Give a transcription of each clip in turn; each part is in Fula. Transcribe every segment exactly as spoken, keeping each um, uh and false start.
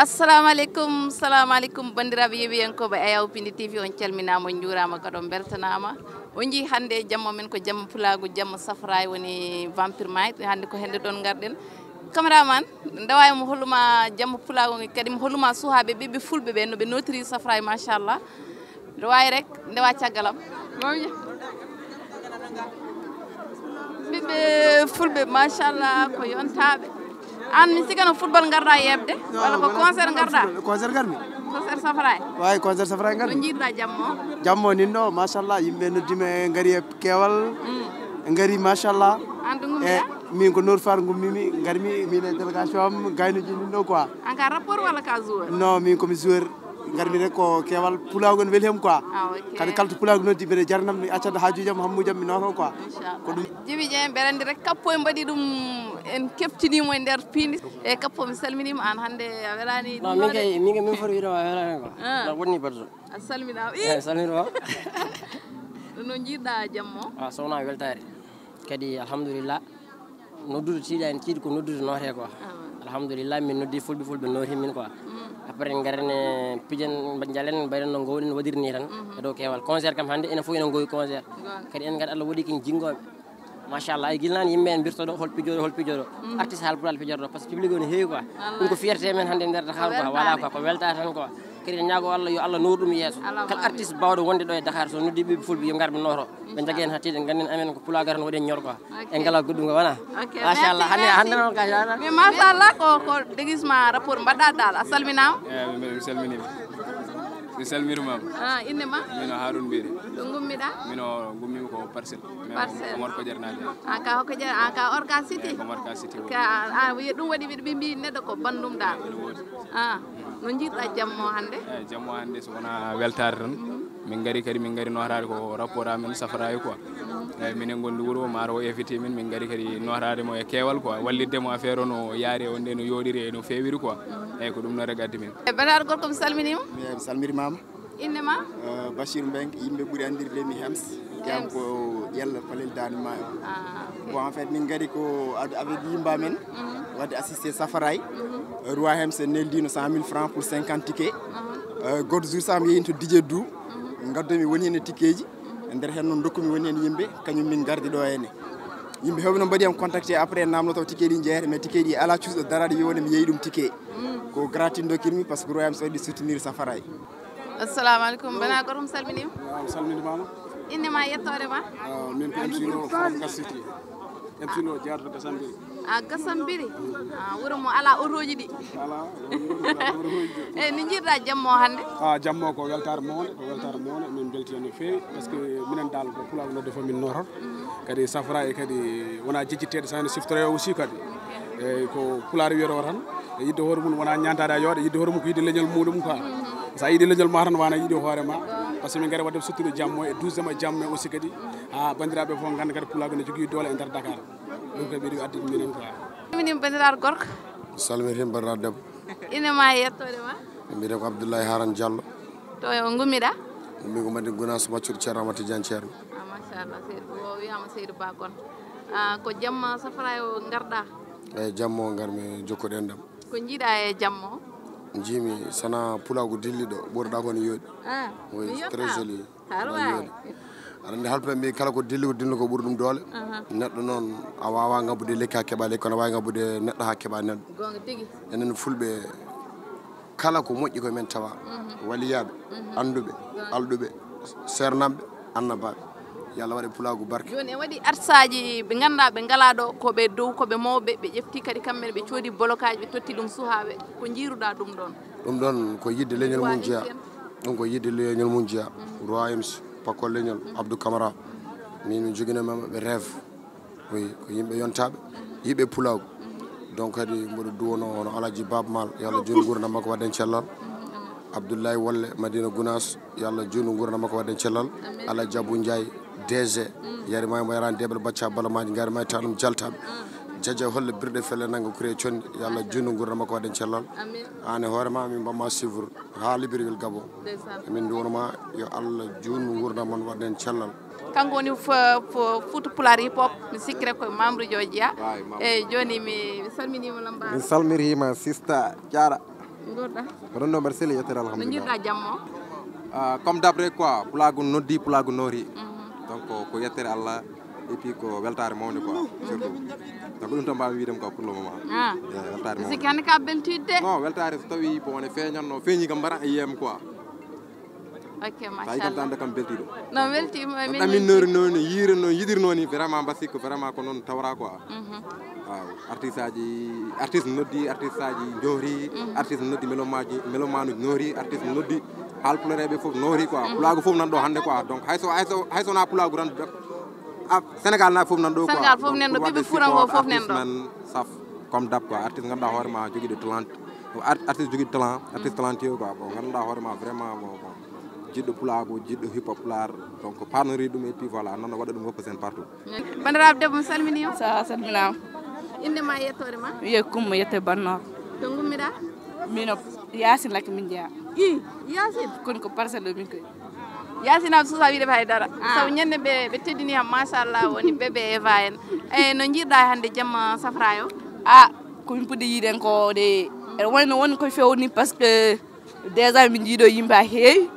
Assalamu aleykum, salamu aleykum, banndiraaɓe yeewiyankooɓe Ayaw Pindi T V, on calminaama, on njuuraama, kadi on mbeltanaama. On njii hannde jamma men ko jamma pulaagu, jamma safraay, woni Vampire Mind. Hannde ko hannde ɗoon ngarɗen. Cameraman, ndewa e mo holluma jamma pulaagu ngi, kadi mo holluma suhaaɓe ɓiɓɓe fulɓe ɓe no ɓe nootiri safraay, machallah. Ndewa e rek, ndewa caggalam. Mawƴa. Ɓiɓɓe fulɓe, machallah, ko yontaaɓe. Aan, mi sikano football ngarɗa yeɓde, walla ko concert ngarɗa? Concert ngarmi. Concert safraay? Waay, concert safraay ngarmi. No njiiɗɗa jamma o? Jamma o nin ɗo, machallah, yimɓe noddima e ngari e keewal. Mm. Ngari, machallah. Aan to ngummiɗa? E, min ko Nour Far ngummimi, ngarmi, min e délégation am, gaynuji nin ɗo quoi. Aan ka rapport walla ka joueur? Non, min komi joueur. Ngarmi rek ko keewal pulaagu en weli hem quoi. Ah, ok. Kadi kala to pulaagu noddi mbiɗa jarnam mi accata haajuji am, hammuji am mi noto quoi. Inchallah. Ko ɗum. Jibi Dieng, mbeɗa anndi rek kappo en mbaɗi ɗum, en keptiniimo e nder piindi. E kappo, mi salminiima aan hannde a welaani. Non, min kay, min kay min foti wiide ma a welaani quoi. Ah. Non, woni barjo. A salminaama. Eh, salminima. No njiiɗɗa jamma o? Ah, sowna weltaare. Kadi alhamdulillah. Noddude tiiɗani, tiiɗi ko noddude nootee quoi. Ah. Alhamdulillah, min noddi fulɓe, fulɓe nooti min quoi. Mm. Après ngaren e pijen, njalen, mbayren no ngowɗen waɗiri ni tan. Mhm. E dow keewal. Concert kam hannde enen fof enen ngowi concert. Goonga. Kadi en ngari Allah waɗi kin jinngooɓe. Machallah, ay gilnaani yimɓe en mbirto ɗo hol pijoɗo, hol pijoɗo. Mhm. Artiste Haalpulaar pijorɗo, parce que public o ne heewi quoi. Wallaahi. Ɗum ko fierté men hannde nder Dakar quoi. Weltaare. Voilà quoi, ko weltaare tan quoi. Kadi en ñaago Allah yo Allah nooru ɗum yeeso. Allahumma amin. Kala artiste baawɗo wonde ɗo e Dakar so noddi ɓiɓɓe fulɓe yo ngar ɓe nooto. Ɓe njagee hen hattiiɗe, ngannden amen ko pulaagu tan waɗi en ñor quoi. Ok. En ngalaa goɗɗum ko wona. Ok, machallah, merci, hannde, merci. Hannde noon ka yala. Mais machallah ko, ko déguisement rapport mbaɗɗa dal. A salminaama? Eh, mi, mi salminiima. Mi salminiima. Ah, innde ma? Mino Harouna Biri. Ɗo ngummiɗa? Mino ngummiimi ko Parcelles. Mais Parcelles. Ko Mor Kodiar naade. Ah, ka hokko jar, ah, ka Orca City? Eh, ko Orca City woni. Ka, ah, wi-, ɗum waɗi ɓiɓɓe mbiyi neɗɗo ko banndum dal. Ene woodi. Ah, no njiiɗɗa jamma o hannde? Eh, jamma o hannde so wonaa weltaare tan. Mhm. Min ngari kadi, min ngari nootaade ko rapport amen safraayi quoi. Mhm. Eeyi, minen ngonndi wuro, maaro o invité min, min ngari kadi nootaade mo e keewal quoi, wallitde mo affaire o no yaari e wonde no yooɗiri e no feewiri quoi. Mhm. Eeyi, ko ɗum noon rek addi min. E Bernard Gorko, mi salminiima. Mi salminiima. Innde ma? Eh, Bachir Mbengue, yimɓe ɓuri anndirde mi Hems. Hems. Jam ko Ƴella Palel Daande Maayo. Ah, ok. Bon, en fait, min ngari ko ad-, avec yimɓe amen, mhm, waɗde assisté safaraay. Mhm. Roi Hems en neldino cent mille francs pour cinquante tickets. Mhm. Eh, goɗɗo jour so mi yehi to Didier Dou, mhm, ngaddomi woni heen e tikkeeji. Mhm. E nder heen noon ndokkumi woni heen yimɓe, kañum min ngardi ɗo heen. Yimɓe heewɓe noon mbaɗi am contacté après, naamno taw ticket ɗi jeeyata, mais ticket ɗi alaa cuusɗo daraaɗo wiyi wonde mi yeeyi ɗum ticket. Mm. Ko gratuit ndokkirmi, parce que Roi Hems waɗi soutenir safaraay. Assalamu aleykum. Bana goto, mi salminiima. Waaw, salminiima. Innde ma, yettoode ma? Ah, min ko M C Lo from Gas City. M C Lo, jeyaɗo to Gasambiri. Ah, Gasambiri. Ah, wuro mo alaa otooji ɗi. Alaa, wuro mo alaa otooji ɗi. Eh, no njiiɗɗa jamma o hannde? Ah, jamma o ko weltaare mawnde, ko weltaare mawnde. Min mbeltii no feewi, parce que minen dal ko pulaagu nodde fof min noototo. Kadi safraay kadi wonaa jejjitteeɗo, so heen siftoree aussi kadi. Eeyi, ko pulaar wiyata o tan, e yiɗde hoore mum wonaa ñaantaade a yooɗa, yiɗde hoore mum ko yiɗde leñol muɗum quoi. So a yiɗi leñol ma tan, wona yiɗi hoore ma. Parce que min ngari waɗde suttude jamma e douze e jamma aussi kadi. Haa banndiraaɓe fof ngannda kadi pulaagu ne jogii doole e nder Dakar. Ɗum kadi ɓeydi addi minen quoi. Minin banndiraaɗo gorko. Salmitin banndiraaɗo debbo. Ine ma e yettoode ma? Mbiyetee ko Abdoulaye Haran Diallo. To ngummiɗa? Min ko Madina Gunaas, maccuɗo Ceerno Amadu Tijaan Ceerno. Ah, machallah, Seydou, o wiyaama Seydou Ba Kono. Ah, ko jamma safraay o ngarɗa? Eeyi, jamma o ngarmi, jokkuɗen ɗam. Ko njiiɗa e jamma o? Njiimi, sana pulaagu dilliɗo, ɓurɗa ko no yooɗi. Ah, oui, mi très yettaa. Joli. Aɗa waawi. Aɗa anndi Haalpulaaɓe mbiyi kala ko dilli ko dilli ko ɓuri ɗum doole. Aha. Neɗɗo noon a waawaa ngabbude lekki haa keɓa lekki, kono a waawi ngabbude neɗɗo haa keɓa neɗɗo. Goonga tigi. Enen Fulɓe kala ko moƴƴi ko men tawa. Mhm. Waliyaaɓe, mhm, annduɓe, goonga, alɗuɓe, seernanɓe, annabaaɓe. Yo Allah waɗe pulaagu barke. Jooni en waɗi artisaaji ɓe ngannduɗaa ɓe ngalaa ɗo, ko ɓe dow, ko ɓe mawɓe, ɓe ƴefti kadi kamɓe ne ɓe coodi bolokaaji, ɓe totti ɗum suhaaɓe. Ko njiiruɗaa ɗum ɗoon? Ɗum ɗoon ko yiɗde leñol mum jeyaa. Ɗum ko yiɗde leñol mum jeyaa. Roi Hems, pakkol leñol, Abdou Camara. Min, min njoginoo maɓɓe rêve. Oui, ko yimɓe yontaaɓe, yiɗɓe pulaagu. Donc kadi mboɗo duwanoo hono Alaaji Baaba Maal, yo Allah juutnu nguurndam makko waɗde heen cellal. Abdoulaye Wolle, Madina Gunaas, yo Allah juutnu nguurndam makko waɗde heen cellal. Alaaji Abu Njaay, D G, yariima e mo yaraani deeɓal bacca bala maaji, ngariima e taanum jaltaaɓe. Jaja holle birɗe felle nannga kure conndi, yo Allah juutnu nguurndam makko waɗde heen cellal. Aan e hoore ma min mbamma suivre. Haa Libreville Gabon. Ndeysaan. Min nduwanoo ma yo Allah juutnu nguurndam mon waɗde heen cellal. Kanko woni fo-, fo-, Fuuta Pulaar Hip Hop, mi sikki rek ko membre jo jeyaa. Waay, membre. Eeyi, jooni mi, mi salminiima Lambaaɗo. Mi salmiriima sista Jaara. Nguurɗa? Ko ɗon ɗo mbaɗa seli, yettere Allah, no alhamdulillah. Jiiɗɗa jamma o? Ah, comme d'hab rek quoi, pulaagu noddi, pulaagu noori. Mhm. Donc ko yettere Allah, et puis ko weltaare mawnde quoi, surtout. Donc ɗum tan mbaawi wiide quoi pour le moment. Ah. Eh, weltaare mawnde. Sikki hannde ka beltiiɗo de. Non, weltaare so tawi bon ene feeñatno, feeñi kam mbaɗa e yiyam quoi. Ok, tawi kam machallah. Tande kam beltiiɗo. No weltiima, min ɗamin weltiima. Noori noon, yiire noon, yiɗir noon ni, vraiment mbasi ko vraiment ko noon tawra quoi. Mhm. Waaw, artiste aji, artiste noddi, artiste aji njoori, mhm, artiste noddi, melomaaji, melomaanuji noori, artiste noddi, haalpulareeɓe fof noori quoi. Mhm. Pulaagu fof nan ɗo hannde quoi. Donc hay so, hay so, hay so wonaa pulaagu tan, ah, Sénégal na fof nan ɗo quoi. Sénégal fof nan ɗo, ɓiɓɓe Fuuta ngo fof nan ɗo. Donc pour wadde support artiste men saf, comme d'hab quoi. Artiste ngannduɗaa hoore ma jogiiɗo talent. Art-, artiste jogiiɗo talent, artiste talentueux quoi. Bon, ngannduɗaa hoore ma vraiment, bon, bon, jiɗɗo pulaagu, jiɗɗo hip hop pulaar, donc parnori ɗum et puis voilà, noon waɗa ɗum woppa seen partout. Banndiraaɓe debbo, mi salminii on. Sa salminaama. Innde ma e yettoode ma? Wiye Kumba, yette Bannor. To ngummiɗaa? Mino Yaasin Lakke min jeyaa. I, Yaasin? Kono ko Parcelles ɗo min koy. Yaasin am suusa wiide hay dara. Ah. Sabu ñande ɓe, ɓe teddini ham, machallah, woni bébé Eva en. E no njiiɗɗaa hannde jamma safraayo? Ah, ko min puɗɗi yiide en ko de, ene wayno won ko fewni parce que déjà min njiiɗo yimɓe ha heewi.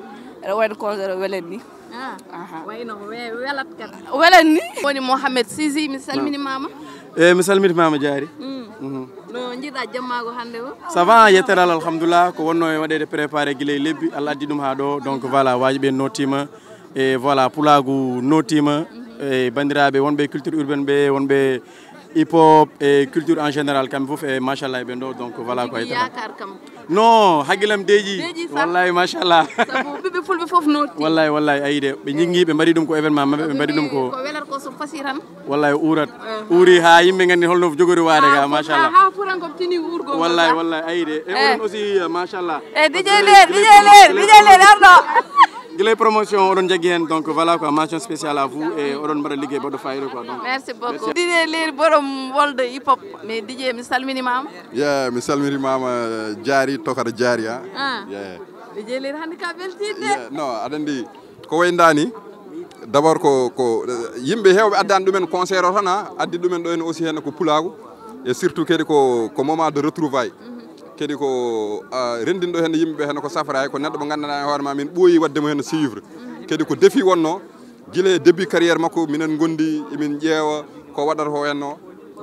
Ene wayno concert o welani ni. Ah, aha. Wayno we-, welat kan. Welani ni. Woni Mohamed Sisi, mi salmini mama. Eh, mi salmiti mama Jaari. Mm. Mhm. No njiiɗa jammaago hannde o? Ça va, yettere Allah, alhamdulillah. Ko wonno e waɗeede préparé gila e lebbi, Allah addi ɗum haa ɗo. Donc voilà, waaji ɓe nootiima. E voilà, pulaagu nootiima. E banndiraaɓe wonɓe culture urbaine ɓe, wonɓe hip hop e culture en général, kamɓe fof e machallah e ɓe ɗo. Donc voilà ko. Jigi yettere Allah. Yaakaar kam. Non, haggilam deeƴi. Deeƴi sa. Wallahi, machallah. Sabu ɓiɓɓe fulɓe fof nootti. Wallahi, wallahi, ayi de. Ɓe njingi, ɓe mbaɗi ɗum ko événement maɓɓe, ɓe mbaɗi ɗum ko. Ko welar ko so fasiran. Wallahi, uurat. Eh. Uuri haa yimɓe nganndi holno jogori waade ga, machallah. Haa furan ko tini uurgol. Wallahi, wallahi, ayi de. E oɗon aussi, machallah. E D J Leer, D J Leer, D J Leer, arɗo. Gila e promotion oɗon jaggi heen, donc voilà quoi, mention spéciale à vous, et oɗon mbaɗa liggey baɗɗo fayida quoi, donc. Merci beaucoup. Merci. D J Leer borom wolde hip hop, mais D J mi salminimaama. Yeah, mi salminimaama, Jaari, tokara Jaari, ah. Ah. Yeah. D J Leer hannde ka beltiiɗo de. Yeah, no, aɗa anndi, ko wayi ndaa ni, d'abord ko, ko, eh, yimɓe heewɓe addaani ɗumen concert o tan, ah, addi ɗumen ɗo heen aussi heen ko pulaagu, et surtout kadi ko, ko moment de retrouvaille. Mhm. Kadi ko, ah, renndinɗo heen yimɓe ɓe heen ko safraay, ko neɗɗo mo nganndanɗaa e hoore ma min ɓooyi waɗde mo heen suivre. Mhm. Kadi ko défi wonno, gila e début carrière makko minen ngondi emin ƴeewa ko waɗata o heen o.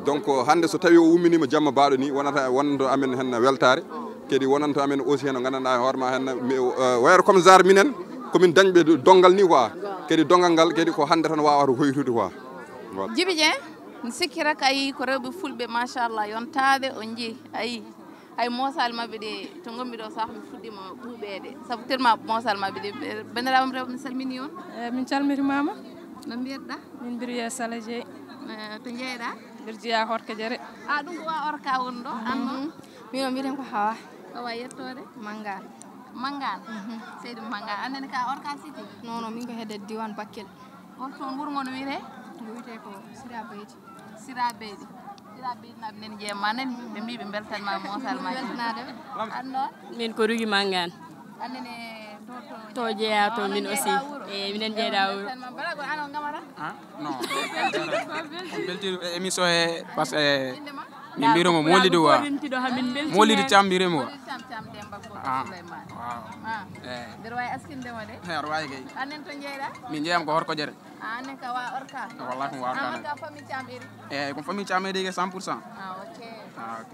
Donc hannde so tawi o umminiima jamma baaɗo ni, wonata, wonanto amen heen weltaare, kadi wonanto amen aussi heen o nganndanɗaa e hoore ma heen mi, eh, wayata comme genre minen, ko min dañɓe donngal ni quoi, kadi donngal ngal kadi ko hannde tan wawata hoytude quoi. Voilà. Djiby Dieng, mi sikkira ko a yii ko rewɓe fulɓe, machallah, yontaaɓe, on njii, a yii. Hay moosaali maɓɓe ɗe, to ngonmi ɗo, saaha mi fuɗɗiima ɓuuɓeede, sabu tellement moosaali maɓɓe ɗe. Banndiraaɓe am rewɓe, mi salminii on. Eh, min calmitimaama. No mbiyetɗaa? Min mbiyetee Sala Jeey. Eh, to njeyɗaa? Mbiɗo jeyaa Horka Jere. Ah, ɗum ko wa Orka woni ɗo, aan noon? Mhm. Min o mbiɗen ko Hawa. Hawa, yettoode? Manngaan. Manngaan? Mhm. Seydi Manngaan. Aan nene ka Orka City? Non, non, min ko hedde diiwaan Bakkel. Hol toon wuro ngo no wiyetee? Ngo wiyetee ko Sira Beyti. Sira Beyti. Sira Beyti naaɓe nani jeema nani. Ɓe mbii ɓe mbeltanma moosaali ma. Weltanaade. Aan noon? Min ko Rugi Manngaan. Aan nene to, to, to jeyaa to min aussi. Eyi, minen jeyaa wuro. Mbeltanma. Bala ko aan on ngamata? Ah, non. On beltiima e émission he, parce que min mbiyetee mo Mawlidu wa. Mawlidu Thiam mbiyetee mo wa. Mawlidu Thiam, Thiam Demba Bobo Souleymane. Ah, waaw. Ah. Eh. Mbeɗa waawi askinde mo de. Eh, aɗa waawi kay. Aan nene to njeyɗaa? Min jeyaama ko Horko Jere. Ah, aan nene ka wa Orka? Ah, wallahi ko wa Orka. Ah, Orka famille Thiam iri? Eh, ko famille Thiam iri ke cent pour cent. Ah, ok. Ah, ok.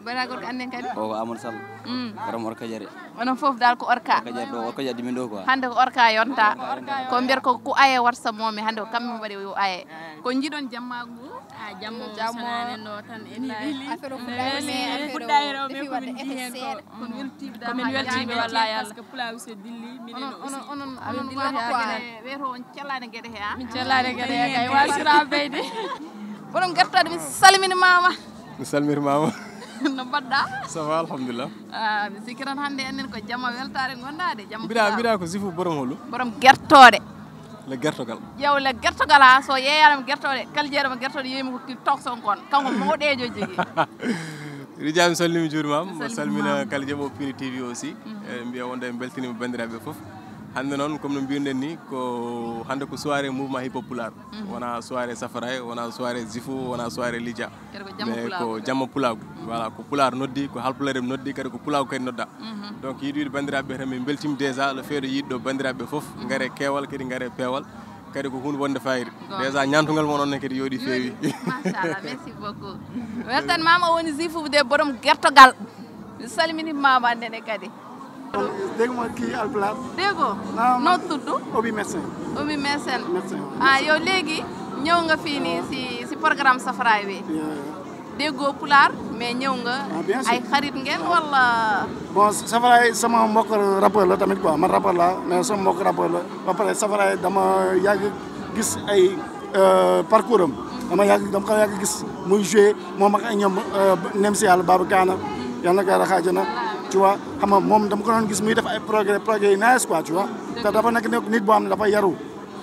Bala gorko aan nene kadi? O ko Amadou Sall. Mm. Borom Orka Jere. Onon fof dal ko Orka? Orka Jere ɗo, Orka Jere addi min ɗo quoi. Hannde ko Orka yonta. Ko mbiyata ko ku aye warsa momi, hannde ko kamɓe mbaɗi yo aye. Ko njiiɗon jammaagu ngu? Ah, jamma o. Jamma o. Sananen ɗo tan en. Affaire o fuɗɗaama, mais affaire o fuɗɗaama, o ɓe fuɗɗaama waɗde effet seeɗa. Kono weltiiɓe dal. Ko min weltiiɓe, wallahi, parce que pulaagu so dilli, minen aussi. Onon, onon, onon, onon dilla waɗa ko e weeto on cellaani geɗe he, ah? Min cellaani geɗe he kay, wa Sira Beyti. Borom gertooɗe, mi salminimaama. Mi salminimaama. No mbaɗɗaa? Ça va, alhamdulillah. Ah, mi sikki tan hannde enen ko jamma weltaare ngonɗaa de, jamma. Mbiɗa, pulaagu. Mbiɗa ko Zifu borom holu? Borom gertooɗe. Le gertogal. Ƴeew le gertogal, ha so yeeyanama gertooɗe, kala jeeɗama gertooɗe yeeyima ko ki tokson kon. Kanko mawɗeejo jogii. Rija, mi salmini, mi juurima. Mi salmini, mi salmina kala jeeɓo Pini T V aussi. Mhm. E mbiya wonde en beltinima banndiraaɓe fof. Hannde noon, comme no mbiruɗen ni, ko hannde ko soirée mouvement hip hop pulaar. Wona soirée Safaraay, wona soirée Zifu, wona soirée Lidja. Mais ko jamma pulaagu. Voilà, ko pulaar noddi, ko haalpulaar en noddi, kadi ko pulaagu kadi nodda. Donc, yiɗde wiide banndiraaɓe tan, min mbeltiima déjà le fait de yiɗde ɗo banndiraaɓe fof, ngare keewal, kadi ngare peewal. Kadi ko huunde wonde fayida. Déjà, ñaantungal mon on ne kadi yooɗi feewi. Machallah, merci beaucoup. Weltan maama woni Zifu de borom gertogal. Mi salmini maama nene kadi. Dégg ma kii alpulaar. Déggoo? Noo tudd? Obi médecin. Obi médecin. Médecin. Ah, yow léegi ñëw nga fii nii si si programme Safaraay bi. Déggoo pulaar, mais ñëw nga. Ah, bien sûr. Ay xarit ngeen wala? Bon, Safaraay sama mbokk rappeur la tamit quoi, man rappeur la, mais sama mbokk rappeur la. Ba pare Safaraay dama yàgg gis ay euh, parcours am. Dama yàgg dama ko yàgg gis muy joué moom ak ay ñoom, euh, nem si yàlla Baba Kaana, yàlla na ko yàlla xaajana. Tu vois, xam nga, moom dama ko doon gis muy def ay progrès progrès yu nice quoi, tu vois. Te dafa nekk nit boo xam ne dafa yaru,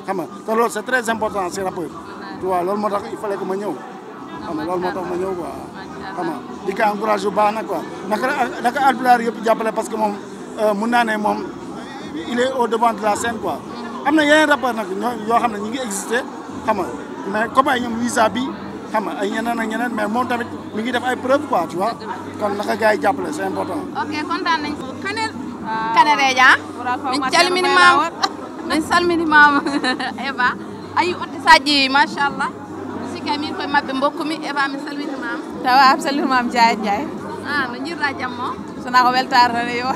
xam nga, te loolu c'est très important si rappeur. Tu vois, loolu moo tax il fallait que ma ñëw. Xam nga, loolu moo tax ma ñëw quoi. Xam nga, di ko encouragé bu baax nag quoi. Naka naka alpulaar yëpp jàppale, parce que moom, euh, mun naa ne moom il est au devant de la scène quoi. Am na yeneen rappeurs nag ñoo yoo xam ne ñu ngi existé, xam nga, mais comme ay ñoom Wisa bi, xam nga, ay ñeneen ak ñeneen, mais moom tamit mi ngi def ay preuve quoi, tu vois. Kon naka gars yi jàppale, c'est important. Ok, kontaan nañ ko. Kanel. Kanel Reja. Min calmini maama. Min salmini maama. Eva. Ayi, otte saji, machallah. Sika min koye maɓɓe mbokkumi. Eva, mi salmini maama. Tawa am salmini maama Ndiaye Ndiaye. Ah, no njirɗa jamma o? Sona ko weltaare tan e yo.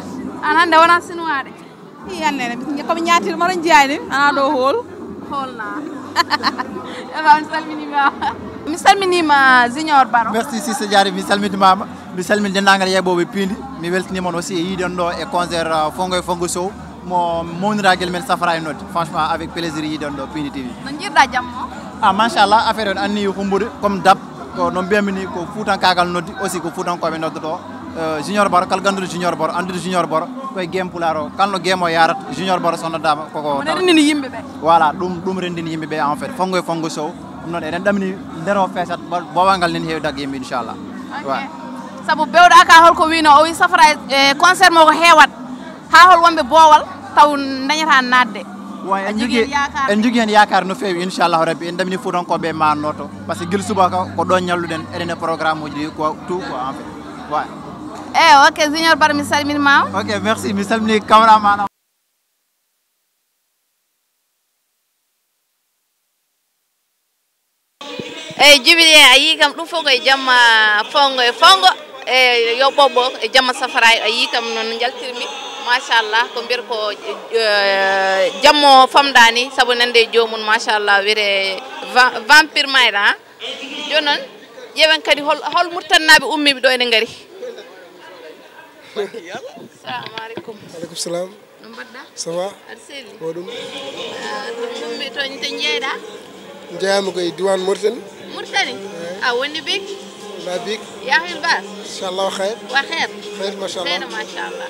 An hannde wona sinuwaade? I hannde ne, komi ñaatiiɗo moɗon jeyaani, ana ɗo hool. Hoolna. Eva, mi salminiima. Mi salminiima Junior Baro. Merci, Sise Diary, mi salminiima. Mi salmini denndaangal yeeɓooɓe Piindi. Mi weltiniima on aussi e yiide on ɗo e concert, euh, Fongo e Fongo Show. Mo mawniraagal men Safaraay noddi. Franchement, avec plaisir yiide on ɗo Piindi T V. No njirɗa jamma o? Ah, machallah, affaire on anni humbude comme d'hab. Ko no mbiyami ni, ko fuutankaagal noddi, aussi ko fuutankooɓe noddoto. Euh, Junior Baro, kala ganduɗo Junior Baro, anndude Junior Baro, koye game pulaar o, kala no game o yarat, Junior Baro so noddaama, koko tawa. Renndini yimɓe ɓe. Voilà, ɗum, ɗum renndini yimɓe ɓe, en fait. Fongo e Fongo Show, ɗum noon eɗen ɗamini nder o feesat, bo-, boowal ngal nen heewi dagge yimɓe, inchallah. Ok. Ouais. Sabu bewɗa ka holko wino, o wi Safaraay, e concert mo ko heewat. Haa hol wonɓe boowal taw dañata naatde? Wa, en njogii heen yaakaar? En njogii heen yaakaar no feewi, inchallahu rabbi. En ɗamini fuutankooɓe ma nooto, parce que gila subaka ko ɗo ñalluɗen, eɗen e programme uji ɗi, quoi, tout quoi, en fait. Ouais. Eh, ok, Junior Baro, mi salminiima. Ok, merci, mi salmini cameraman. Eyi, Jubilé, a yii kam ɗum fof ko e jamma Fongo e Fongo, e yo ɓoɓɓo e jamma Safaraay, a yii kam noon njaltirmi, machallah, ko mbiyata ko, eh, jamma o famɗa ni, sabu nande e joomum, machallah, wiyetee va-, Vampire Mayra, han. Jooni noon, ƴeewen kadi hol, hol Muritaninaaɓe ummiiɓe ɗo ene ngari. Salamu aleykum. Aleykum salam. No mbaɗɗa? Ça va? Aɗa selli? Ko ɗum? Ah, ɗum ɗum mi toon to njeyɗa? Njeyaami ko e diiwaan Mauritanie. Mauritanie? Eey. A woni big? La big. Yahil Bas? Inchallah, xayr. Wa xeer? Xayr, machallah. Xeer, machallah.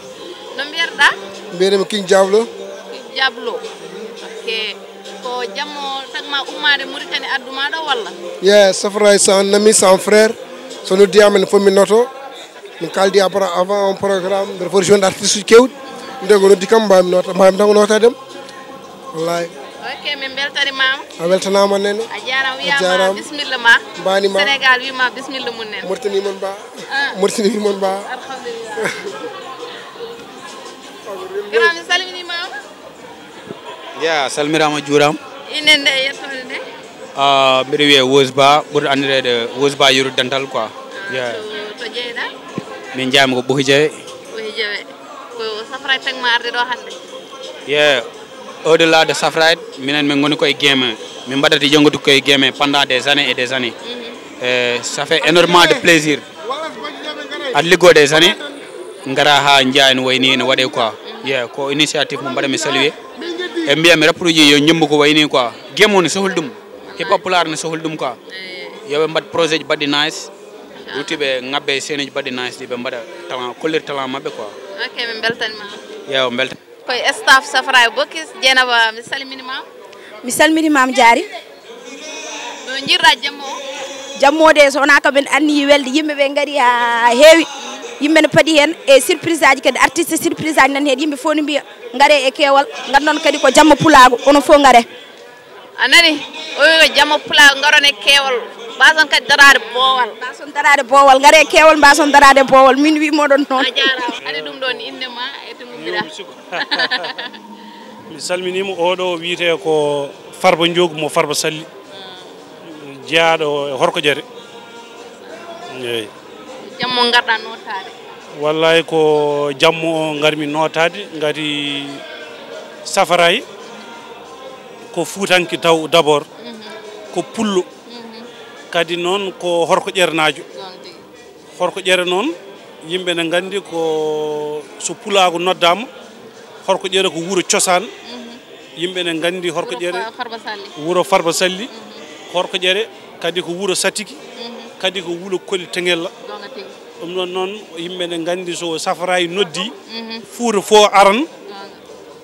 No mbiyetɗa? Mbiyetee mi King Diablo. King Diablo. Ok. Ko jamma o tagma ummaade Mauritanie addu ma ɗo walla? Yeah, Safaraay, c'est un ami, c'est un frère. So noddi amen fof min noto. Min kaaldi avant, avant on programme, mbiɗa foti joinde artiste uji keewɗi. Nde ko noddi kam, mbawmi nota-, mbawmi tan ko notaade mo. Wallahi. Ok, min mbeltaniima. A weltanaama nene. A jaaraama, a wiyaama jaaraama. Bismilla ma. Mbaani ma. Sénégal wiima bismilla mum en. Mauritanie mon ba. Ah. Mauritanie mon ba. Alhamdulillah. Grand, mi salminiima. Yeah, salmiraama, juuraama. Innde nde e yettoode nde? Ah, mbiɗa wiyee Wos Ba, ɓurɗo anndireede Wos Ba Yuru Dental quoi. Ah, yeah. To, to jeyɗa? Min njeyaami ko Ɓohi Jawe. Ɓohi Jawe. Ko Safraay tagma arde ɗo hannde? Yeah. Au-delà de Safraay, minen min ngoni koye game. Min mbaɗata yongude koye game pendant des années et des années. Mhm. Eh, ça fait énormément de plaisir. Aɗa liggoo des années, ngara haa njiyaa ene wayi ni, ene waɗee quoi. Yeah, ko initiative mo mbaɗa mi saluer. E mbiya mi rappeur uji yo ñemmbu ko wayi ni quoi. Game o ne sohli ɗum. Hip hop pulaar ne sohli ɗum quoi. Yo ɓe mbaɗ projet ji baɗɗi nice. Lutti ɓe ŋabbe e scène ji baɗɗi nice ɗi ɓe mbaɗa talent, kollira talent maɓɓe quoi. Ok, min mbeltaniima. Yo mbelta. Koye staff Safraay Bokis, Dieynaba, mi salminiima. Mi salminiima, Maam Jaari. No njirɗa jamma o? Jamma o de, so wonaa ko min anniyi welde, yimɓe ɓe ngari haa heewi. Yimɓe ne paɗi heen e surprise aji kadi, artiste surprise aji nan heen. Yimɓe fof ne mbiya, "Ngare e keewal, ngar noon kadi ko jamma pulaagu, onon fof ngare." A nani? O wi ko jamma pulaagu, ngaron e keewal, mbason kadi daraade boowal. Mbason daraade boowal, ngare e keewal, mbason daraade boowal. Min wi moɗon noon. A jaaraama. Adi ɗum ɗoon innde ma e to ngummiɗa. Mi salminiima. Oɗo wiyetee ko Farba Njoogu mo Farba Salli, jeyaaɗo e Horko Ƴere. Eeyi. Jammo ngarɗa nootaade. Wallaahi ko jammo o ngarmi nootaade, ngati Safaraay ko Fuutanke taw d'abord, ko pullo, kadi noon ko Horko Ƴernaajo. Goonga tigi. Horko Ƴere noon, yimɓe ne nganndi ko so pulaagu noddaama, Horko Ƴere ko wuro cosaan. Yimɓe ne nganndi Horko Ƴere, Farba Salli. Wuro Farba Salli. Horko Ƴere kadi ko wuro Satiki, kadi ko wuro Koli Teŋella. Goonga tigi. Ɗum ɗoon noon, yimɓe ne nganndi so Safaraay noddi, Fuuta fof aran,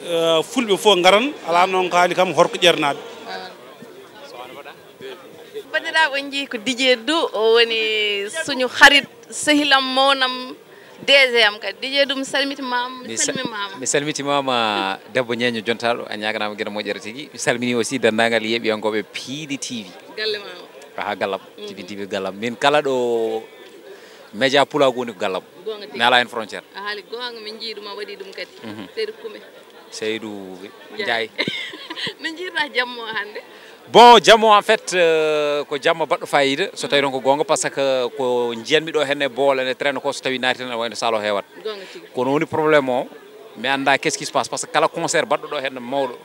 eh, Fulɓe fof ngaran, alaa noon ko haali kam Horko Ƴernaaɓe. Banndiraaɓe, on njii ko Didier Dou, o woni suñu xarit, sehilam, mawnam, D G am kadi. Didier Dou, mi salmitimaama, mi Mi sa- salmimaama. Mi salmitimaama, debbo ñeeño jontaaɗo, a ñaaganaama geno moƴƴere tigi. Mi salminii aussi denndaangal yeeɓiyankooɓe Piindi T V. Galle ma o. Aha, gallam. Piindi T V ko gallam. Min kala ɗo média pulaagu woni ko gallam. Goonga tigi. Mi alaa heen frontière. A haali goonga, min njii ɗum, a waɗi ɗum kadi. Mhm. Seydi Kume. Seydou Ndiaye. No njiirɗaa jammo o hannde? Bon, jammo en fait, euh, ko jamma baɗɗo fayida, so tawi ɗon ko goonga, parce que ko njiyanmi ɗo henne boole ne traîne ko so tawi naati tan, wayno salo heewat. Goonga tigi. Kono woni problème o, mi annda qu'est-ce qui se passe, parce que kala concert baɗɗo ɗo henne mawɗo,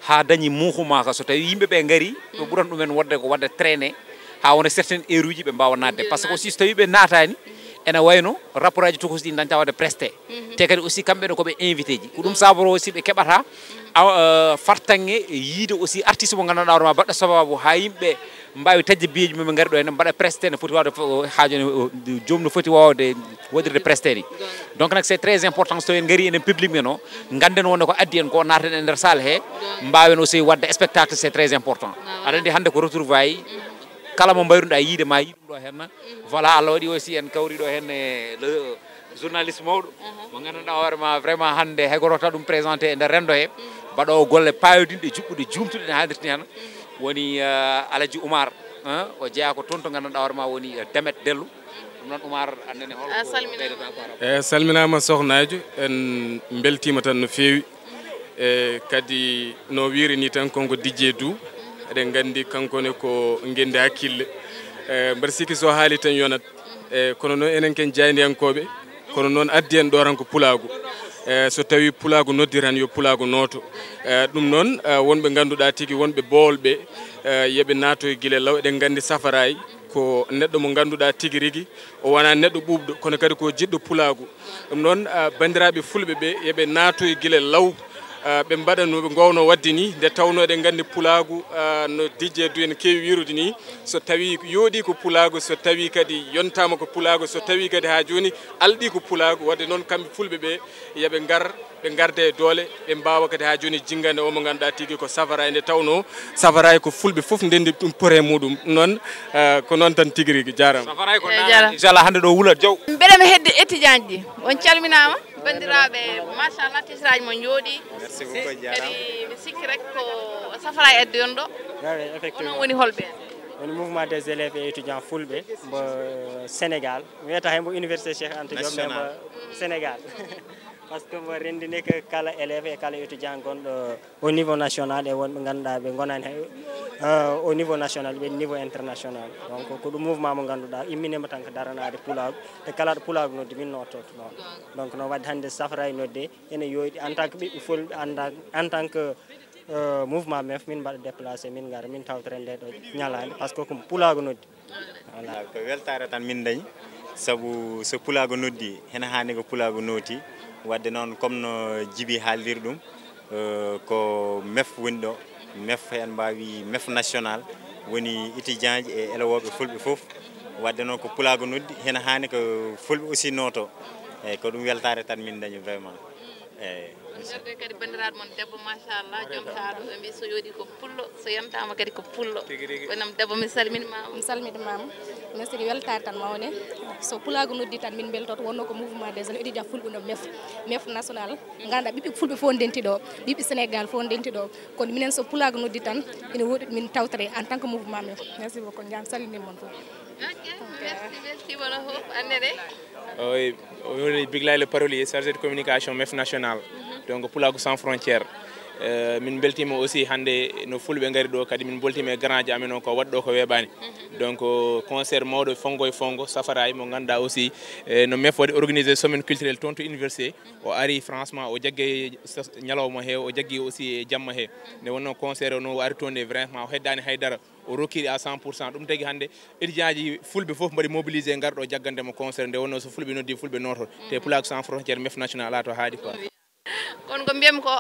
ha dañi muuhu ma ka, so tawi yimɓe ɓe ngari, ɓe ɓuran ɗumen wonde ko wadde traîne, ha wona certaines heure uji ɓe mbawa naatde. Parce que aussi so tawi ɓe naatani, ene wayno rapport aji tokosi ɗi dañta wadde presté. Te kadi aussi kamɓe ne koɓe invité ji. Ko ɗum saboro aussi ɓe keɓata, aw, euh, fartanŋe e yiide aussi artiste mo ganduɗa hoorema baɗɗo sababu ha yimɓe mbawi taƴde biyeji mum ɓe gari ɗo henne mbaɗa presté ne foti wawde fo-, haaju ne, euh, joom no foti wawde waɗirde presté ni. Donc nak c'est très important so tawi en gari enen public men o, ganden wonde ko addi en ko naten e nder salle he, mbawen aussi wadde spectacle, c'est très important. Aɗa andi hande ko retrouvailles, kala mo mbayruɗa yiide ma yiiɗum ɗo henna. Voilà, Allah waɗi aussi en kawri ɗo henne le journaliste mawɗo, mo ganduɗa hoorema vraiment hande hay goto wata ɗum présenté e nder rendo he, mbaɗowo golle payodinɗe, juɓɓuɗe, jumtuɗe ne haalirta ni hana. Woni, euh, Alaji Oumar, hein, o jeeya ko toon to ganduɗa hoorema woni, euh, Demet Dello. Ɗum noon Oumar, annene holko ɓeydata par rapport? Eyi, salminama sohnajo, en beltima tan no feewi. E kadi no wiiri ni tan, konko Didier Dou, eɗen gandi kanko ne ko ngendi hakkille. E mbeɗa sikki so haali tan yonat. E kono noon enen ken jaayndiyankoɓe, kono noon addi en ɗo tan ko pulaagu. E so tawi pulaagu noddi tan yo pulaagu nooto. E ɗum noon, e wonɓe ganduɗa tigi wonɓe boolɓe, e yoɓe naatoy gila law. Eɗen gandi Safaraay ko neɗɗo mo ganduɗa tigi rigi o wona neɗɗo ɓuuɓɗo, kono kadi ko jiɗɗo pulaagu. Ɗum noon, ah, banndiraaɓe fulɓe ɓe, yo ɓe naatoy gila law, ah, ɓe mbaɗa no ɓe ngoowno waɗde ni, nde tawnoo eɗen nganndi pulaagu, ah, no Didier Dou en keewi wiirude ni, so tawii yooɗii ko pulaagu, so tawii kadi yontaama ko pulaagu, so tawii kadi haa jooni alɗii ko pulaagu. Waɗde noon, kamɓe fulɓe ɓe, yo ɓe ngar, ɓe ngarda e doole, ɓe mbaawa kadi haa jooni jinngande o mo ngannduɗaa tigi ko Safaraay, nde tawnoo Safaraay ko fulɓe fof ndenndi ɗum pore muɗum. Noon, eh, ko noon tan tigi rigi. Jaaraama. Safaraay ko naanaa. Inchallah, hannde ɗo wulat jaw. Mbeɗa mi hedde étudiant ji. On calminaama, banndiraaɓe, machallah, tisiraaji mon njooɗi. Merci beaucoup, jaaraama. Kadi mi sikki rek ko Safaraay addi on ɗo. Onon woni holɓe? Woni mouvement des élèves et étudiants fulɓe mbo Sénégal. Mi wiyata hay mbo Université Cheikh Anta Diop, mais mbo Sénégal. Par ce que mbo renndini ko kala élève e kala étudiant gonɗo au niveau national e wonɓe ngannduɗaa ɓe ngonani hay, euh, au niveau national, ɓe niveau international. Donc ko ɗum mouvement mo ngannduɗaa imminiima tan ko daranaade pulaagu, e kala ɗo pulaagu noddi min nottoto ɗoon. Donc noon waɗde hannde Safaraay nodde ene yooɗi en tant que ɓiɓɓe fulɓe, en tant, en tant que, euh, mouvement mef, min mbaɗa déplacé, min ngara, min tawtora nde ɗo ñalaande, par ce que ko pulaagu noddi. Voilà. Ko weltaare tan min dañi, sabu so pulaagu noddi, hena haani ko pulaagu nooti. Waɗde noon, comme no Jibi haaliri ɗum, eh, ko mef woni ɗo, mef, en mbaawi mef national, woni étudiant ji e elewooɓe fulɓe fof. Waɗde noon, ko pulaagu noddi, hena haani ko fulɓe aussi nooto. Eyyi, ko ɗum weltaare tan min dañi vraiment. Eyyi. On garde kadi banndiraaɗo mon debbo, machallah, joom saaro, ɓe mbi so yooɗi ko pullo, so yontaama kadi ko pullo. Tigi rigi. Wonam debbo, mi salmini ma. Mi salmini ma. Merci, weltaare tan mawne. So pulaagu noddi tan min mbeltoto, wonno ko mouvement des jeunes étudiants fulɓe no mef, mef national. Ngannduɗaa ɓiɓɓe fulɓe fof ndenti ɗo, ɓiɓɓe Sénégal fof ndenti ɗo. Kono minen so pulaagu noddi tan, ina woodi ɗo min tawtore en tant que mouvement mef. Merci beaucoup, jam salmini mon fof. Ok, merci, merci, wona fof, annene. Oui, on est Big Lai, le parolier, chargé de communication mef national. Donc, Pulaagu Sans Frontières. Euh, min mbeltiima aussi hannde no fulɓe ngari ɗo, kadi min mbeltiima e grand ji amen o, ko waɗɗo ko weeɓaani. Donc, euh, concert mawɗo fonngo e fonngo, safaraay mo ngannduɗaa aussi, eh, no mef waɗi organisé semaine culturelle toon to université. O ari franchement, o jaggi e s-, ñalawma he, o jaggi aussi e jamma he. Nde wonno concert o no o ari toon nde, vraiment o heddaani haydara. O rokkiri à cent pour cent. Ɗum tagi hannde étudiant ji fulɓe fof mbaɗi mobilisé ngar ɗo jaggande mo concert. Nde wonno so fulɓe noddi, fulɓe nooto. Te Pulaagu Sans Frontières, mef national, ala to haaɗi quoi. Kono ko mbiyatmi ko,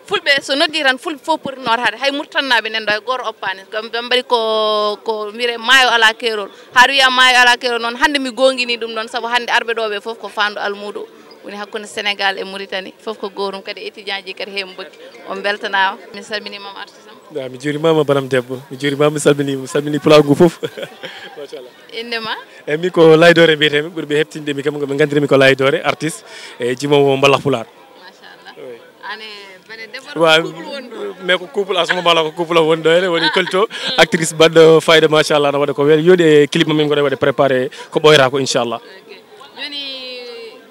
fulɓe so noddi tan, fulɓe fof poti nootade, hay Murtannaaɓe nan ɗo, hay gooto oppaani. Ko ɓe mbaɗi ko, ko mbiyetee maayo alaa keerol. Haa wiya maayo alaa keerol noon, hannde mi goongini ɗum ɗoon, sabu hannde arɓe ɗo ɓe fof ko faandu almuudo woni hakkunde Sénégal e Mauritanie. Fof ko gootum, kadi étudiant ji kadi heen mbokki. On mbeltanaama. Mi salminii Mame Artis am. Ya, mi juurimaama banam debbo. Mi juurimaama, mi salminii, mi salminii pulaagu ngu fof. Machallah. Innde ma? E mi ko Laydore mbiyetee mi, ɓuri ɓe heɓtinde mi kam, ko ɓe nganndiri mi ko Laydore, artiste, e jimoowo mbalax pulaar. Machallah. Oui. An e bane debbo Wa-, ko couple woni ɗo? Mais ko couple, asma mbala ko couple woni ɗo, ene woni Kolto, actrice baɗɗo fayda, machallah, no waɗa ko weeli. Yooɗi e clip min ko waɗa préparé ko ɓooyata ko, inchallah. Ok. Jooni,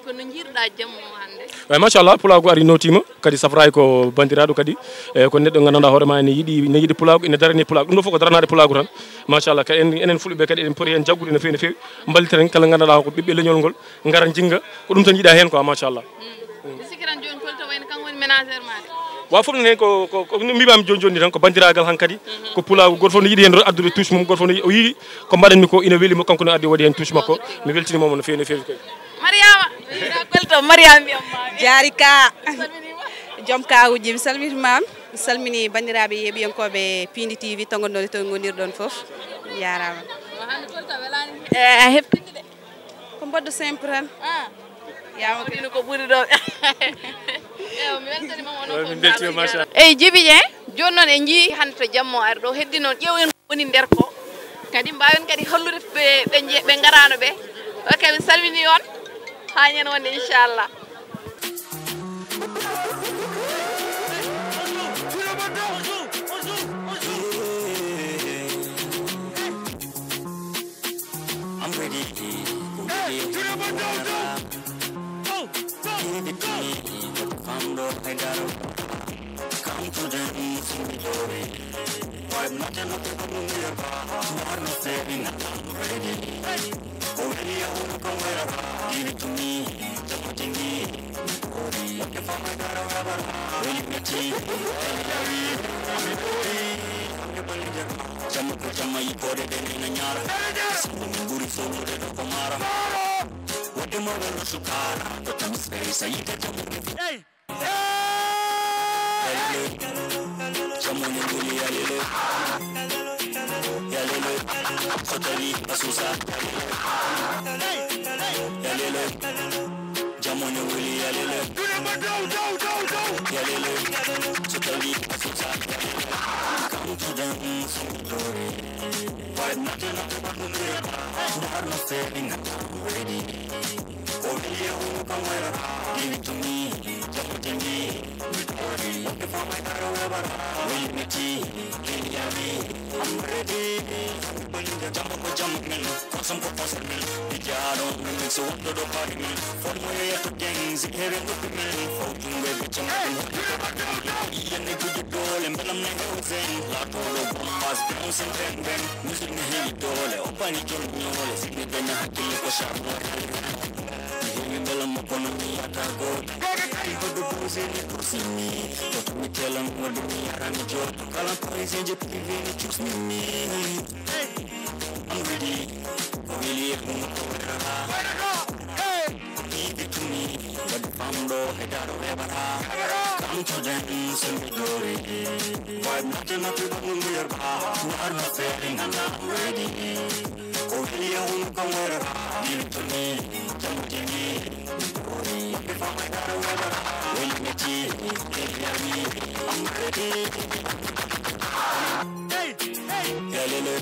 ko no njiiruɗaa jamma o hannde? Eyi, machallah, pulaagu ari nootiima, kadi safraay ko banndiraaɗo kadi, e ko neɗɗo nganndanɗaa hoore ma ene yiɗi, ene yiɗi pulaagu, ene darani pulaagu. Ɗum ɗo fof ko daranaade pulaagu tan. Machallah, kadi en, enen fulɓe kadi eɗen poti heen jaggude no feewi, no feewi. Mballitaa heen kala nganndanɗaa ko ɓiɓɓe leñol ngol, ngara njinnga, ko ɗum tan yiɗaa heen quoi, machallah. Mi sikki tan jooni Kolto wayno kanko woni ménagère ma de. Wa fof ne heen ko, ko, ko no mbiimaami jooni jooni tan, ko banndiraagal hankadi, ko pulaagu, gooto fof no yiɗi heen addude touche mum, gooto fof no yi-, o yiɗi ko mbaɗanmi ko ina weli mo, kanko ne addi o waɗi heen touche makko. Mi weltiniima mo no feewi, no feewi kay. Mariama, mi yiɗaa Kolto, Mariama mbiyam ma. Jaari ka. Salminiima. Joom kaawuji, mi salminiima. Mi salmini banndiraaɓe yeeɓiyankooɓe Piindi T V, to ngonnoɗon, to ngonirɗon fof. Jaaraama. Wa hannde Kolto welaani. Eh, a heɓtini de. Ko mbaɗɗo simple tan. Ah. Yaama ko ɓuri ɗo ko ɓuri ɗo. Ewa, mi weltaniima on. Ewa, fof, min mbeltiima, machallah. Eyi, Jibi Dieng, jooni noon en njii hannde to jamma o ari ɗo, heddi noon ƴeewen ko woni nder ko. Kadi mbaawen kadi hollude ɓe, ɓe nje-, ɓe ngaraano ɓe. Ok, mi salminii on. Haa ñande wonde, inchallah. I'm ready. Hey, to the bottom, go, go. Give it to me, but the founder, I got it. Come to them, see me do it. Five nothing, nothing, nothing, nothing, nothing, I'm ready. Hey. Go ready, I wanna come right around. Give it to me, just what you need. What the fuck I got around? When you get it, I'm your body, jamma ko jamma, yippoode ɗe nena ñaara. Sabu min ɓuri fowlude ɗo ko maara. Waɗde mo welo sukaara, ko tan space, a yiɗa jamma. Hey! Yalele. Jamma ne wuli yalele. Yalele. So tawi a suusa. Yalele. Jamma ne wuli yalele. Yalele. So tawi a suusa. Come to them, so Five nothing, nothing, nothing, nothing. Not no saving, I'm ready. Oh, yeah, who come where? Give it to me, just what you need. Victory, looking for my car, whoever. Will you meet me? Can you hear me? I'm ready. Jump up, jump up, man. Cross some, cross some, man. Be jar on me, so what do the party, man? For my way to gangs, here in the man. For to where we jump up. Hey, you never know. Iya ne gudu dole, mbalam ne hosen. La tolo bombas, bouncing bang bang. Music ne heewi doole, o paani jom ñoole. Si mi daña hakkille ko charbon. Mi heewi mbalam mo kono mi yata gooto. Ko do bose ne ko simi. Ko to mi telan mo do mi yarani jooto. Kala parisien je privé ne choose me. I'm ready. Ko weli e ɗum ko werata. Hey! Give it to me. But the founder, I got a rebel. Come to them, send me glory. But nothing, nothing, nothing, we are back. We are not failing, and I'm ready. Ko weli e ɗum ko werata. Give it to me. Come to me. But the founder, I got a rebel. When you meet me, I'm ready. Hey, hey. Yalele.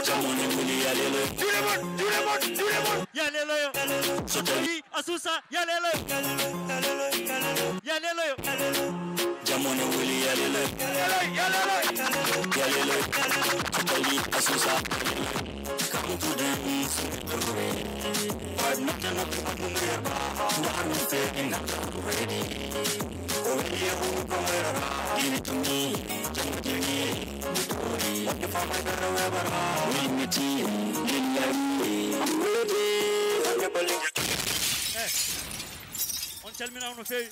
Jamma ne wuli Juuɗe mon, juuɗe mon, juuɗe mon. Ya leloyo. So tawi a suusa, ya leloyo. Ya leloyo. Jamone wuli, ya leloyo. Ya leloyo, ya leloyo. Ya leloyo. So tawi a suusa, ya leloyo. Come to the east. But not enough people to hear about. Ready. Eh, on calminaama no feewi.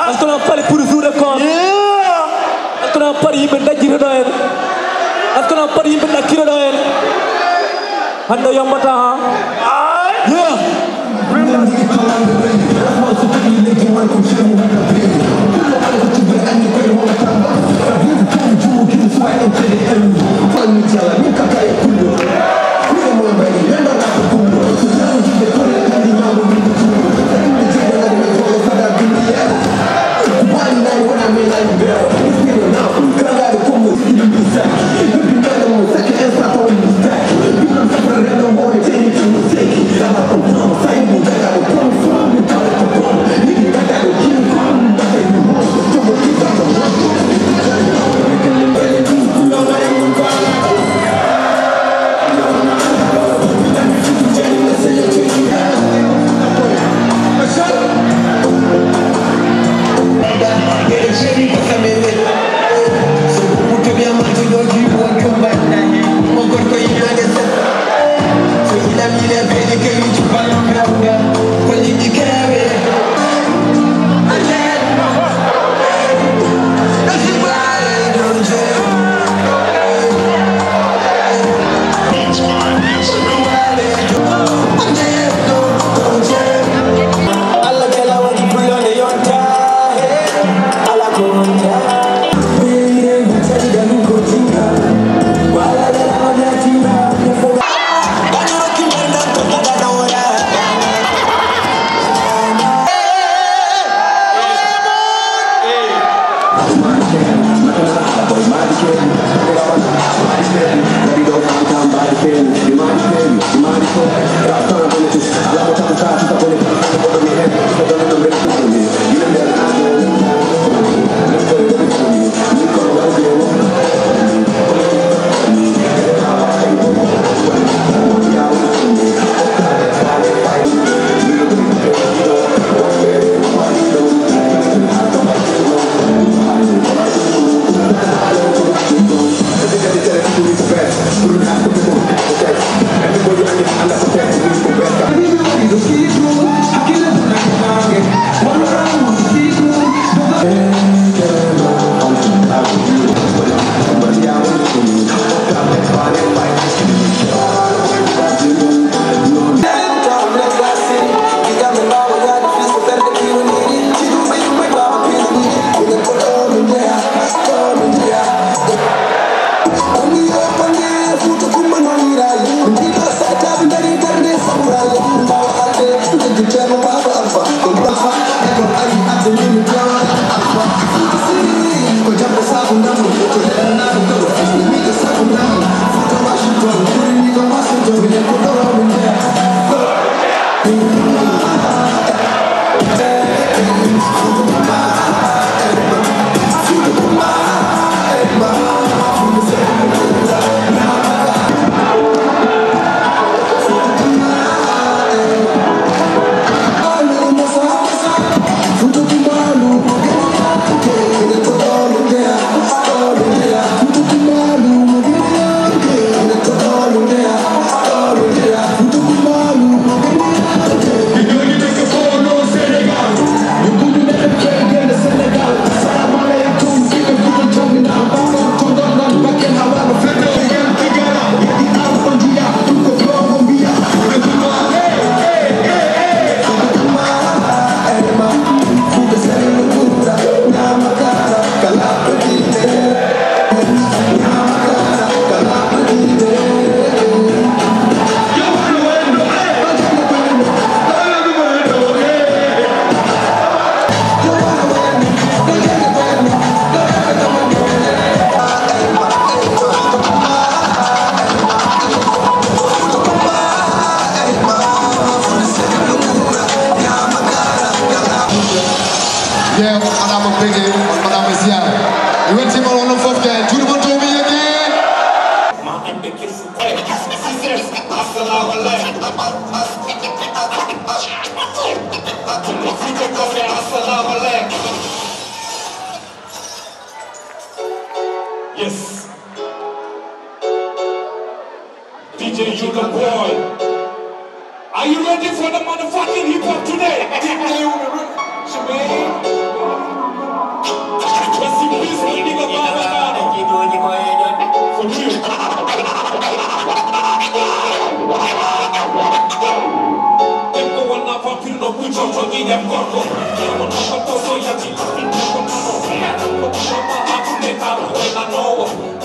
Est-ce que on a parlé pour jour de corps? Est-ce que on a parlé yimɓe dajjito ɗo en? Est-ce que on a parlé yimɓe ɗakkito ɗo en? Hannde yombata, ha? Yeah. Yeew, on mbaɗaama bege, on mbaɗaama ziyaara. Mi weltiima on onon fof kay. Juuɗe mon to mi yegge. Yes. D J, you the boy. Are you ready for the motherfucking hip hop today? Shebang. Rest in peace, my nigga Baba Nano. For real. Dem ko wona vampire no kujo to gi dem gorko. Dem ko to to so yati. Ko to to so yati. Ko to to so yati.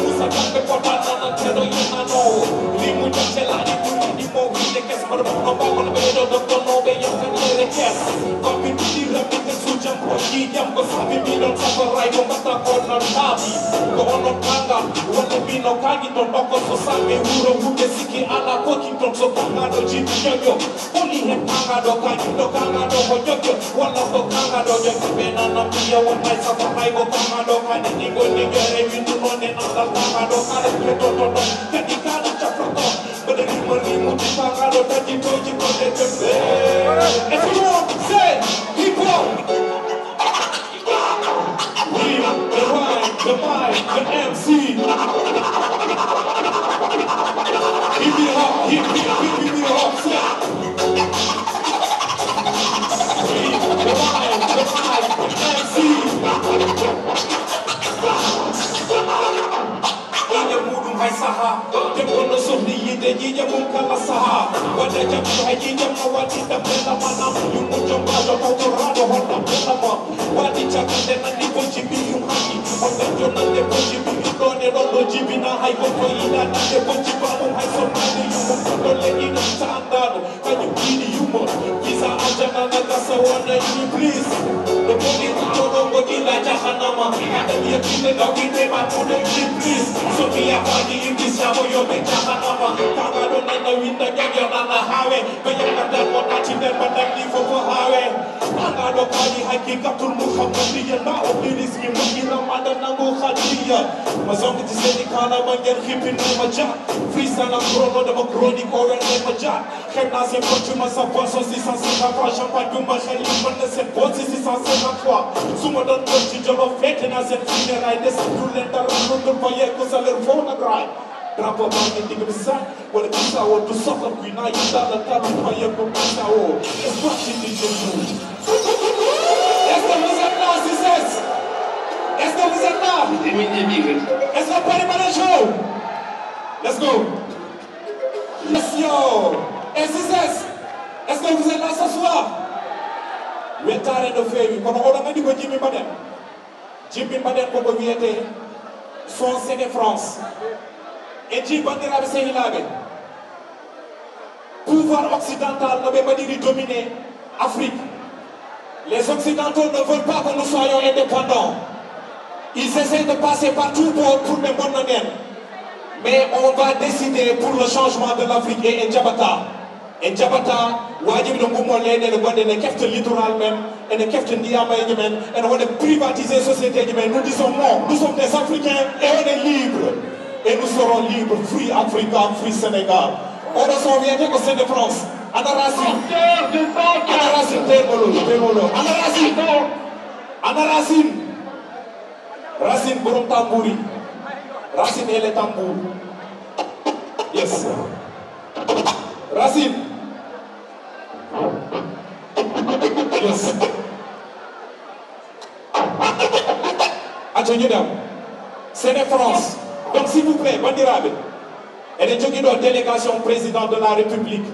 Musa kamɓe fota nananteɗo yenanoowo. Limu jaccelaaɗi ɓurɗi mo wiyde kes. Hono ɓurɗo mbawol ɓeydo doktonooɓe yewtanɗeere kes. Koɓe ɗiɗi raɓɓiɓe sujam ko ƴiƴam ko saabi mbiɗon safaray ko mbatta ko non taabi. Ko onon kangal wonde mbino kaagi ɗon ɗokko so samɓe wuro wumɓe sikki ala kokin ton so kangaɗo jiɗi ƴoƴo. Holi hen kanga ɗo ka juɗo kanga ɗo ko ƴoƴƴo walla ko kanga ɗo ƴoƴƴo ɓe nana mbiya won hay safa hay ko kanga ɗo ka ɗiɗi gonni gere windu noon e andal kanga ɗo kala ɓe toto ɗon kadi kala cafroto mbeɗa rima rimuji kanga ɗo taƴi toji ko ɗe ɓe. Everyone say hip hop. Hip, the rhyme, the mic, the M C. Hip it up, hip, hip, hip, hip it up, slap. Hip, the rhyme, the mic, the M C. Ƴiiƴam muɗum hay saha debbo no sohli yiide ƴiiƴam mum kala saha. Waɗa jam hay ƴiiƴam no waɗi ɗam bella manam yummo jom bajo mawtoraaɗo honɗa bella ma. Waɗi caggal nde nanndi bojji ɓiyum hayi on nganjo nande bojji ɓiyum ɗon e ɗon ɗo jibina hay goɗɗo yiɗa nande bojji bamum hay sonnaade yumum ɗon leƴƴi ɗum tandaano. Kañum jiiɗi yumma visa aljana na gasa wona iblis. Ɓe boni rutoɗo ngo ila jahannama. Adam yettinde dawinde ma tuɗo iblis. So mi yafaani iblis jamo yo ɓe jahannama. Kaga ɗo nana winda ƴoƴo nana hawe. Ɓe yakka darmo ɗaci nder badam ni fof ko hawe. Kaga ɗo kaali hakki katul muhammadiya na o bilis mi mukkina mada nangu khadiya. Ma zong ci seni kana ma ngeen xippin ma ja. Freestyle ak chrono dama chronique o ren ma ja. Xeeb naa seen bocc ma sa boisson six cent cinquante fois champagne bu ma xel yi mën na seen boss six cent cinquante fois. Su ma doon doon ci Jolof fête naa seen funérailles des du leen dara lu dul ba yegg sa leur faux nag raay. Drapeau baa ngi digg bi sax wala gisa woo du soxla kuy naa yi daal la tabi ba yegg ko gisa woo. Espoir ci di jëndu. Est-ce que vous êtes là, Cissesse? Est-ce que vous êtes là? Est-ce que Paris Bana Show? Let's go. Yes, yo. S S S, est-ce que vous êtes là ce soir? Wettaare no feewi kono oɗon anndi ko jimmi mbaɗen. Jimmi mbaɗen koko wiyetee son c'est de France. En jii banndiraaɓe sehilaaɓe, pouvoir occidental no ɓe mbaɗiri dominer Afrique. Les Occidentaux ne veulent pas que nous soyons indépendants. Ils essaient de passer partout pour, pour ɓe mbonna en. Mais on va décider pour le changement de l'Afrique et en njaɓataa. En njaɓataa waajibi no ngummo leyɗeele goɗɗe ene kefta littoral men, ene kefta ndiyameeje men, ene waɗa privatiser société ji men. Nous disons non, nous sommes des Africains et on est libre. Et nous serons libres, free Africa, free Sénégal. Oɗo son wiyetee ko c'est de France. Ana Racine. Ana Racine, tey ngol, tey ngol. Ana Racine. Ana Racine. Racine borom tambour yi. Racine et les tambours. Yes. Racine. Yes. Acca ñu dem. C'est de France. Donc, s'il vous plaît, bandiraɓe, eɗen jogii ɗo délégation président de la République.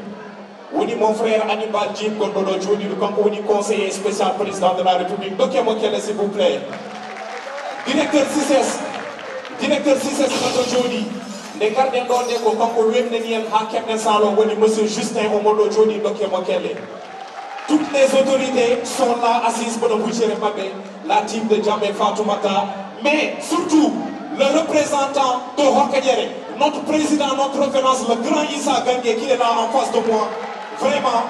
Woni mon frère Hannibal Djim, gonɗo ɗo jooɗiiɗo, kanko woni conseiller spécial président de la République. Dokke mo kelle, s'il vous plaît. Directeur CICES, directeur CICES kanko jooɗii. Nde ngarɗen ɗo nde, ko kanko wemnani en haa keɓɗen saalo, woni monsieur Justin, omo ɗo jooɗii, dokke mo kelle. Toutes les autorités sont là, assises pour le budget maɓɓe, la team de Jammeh Fatoumata, mais surtout le représentant de Hokkadiéré, notre président, notre référence, le grand Issa Gangué, qui est là en face de moi. Vraiment,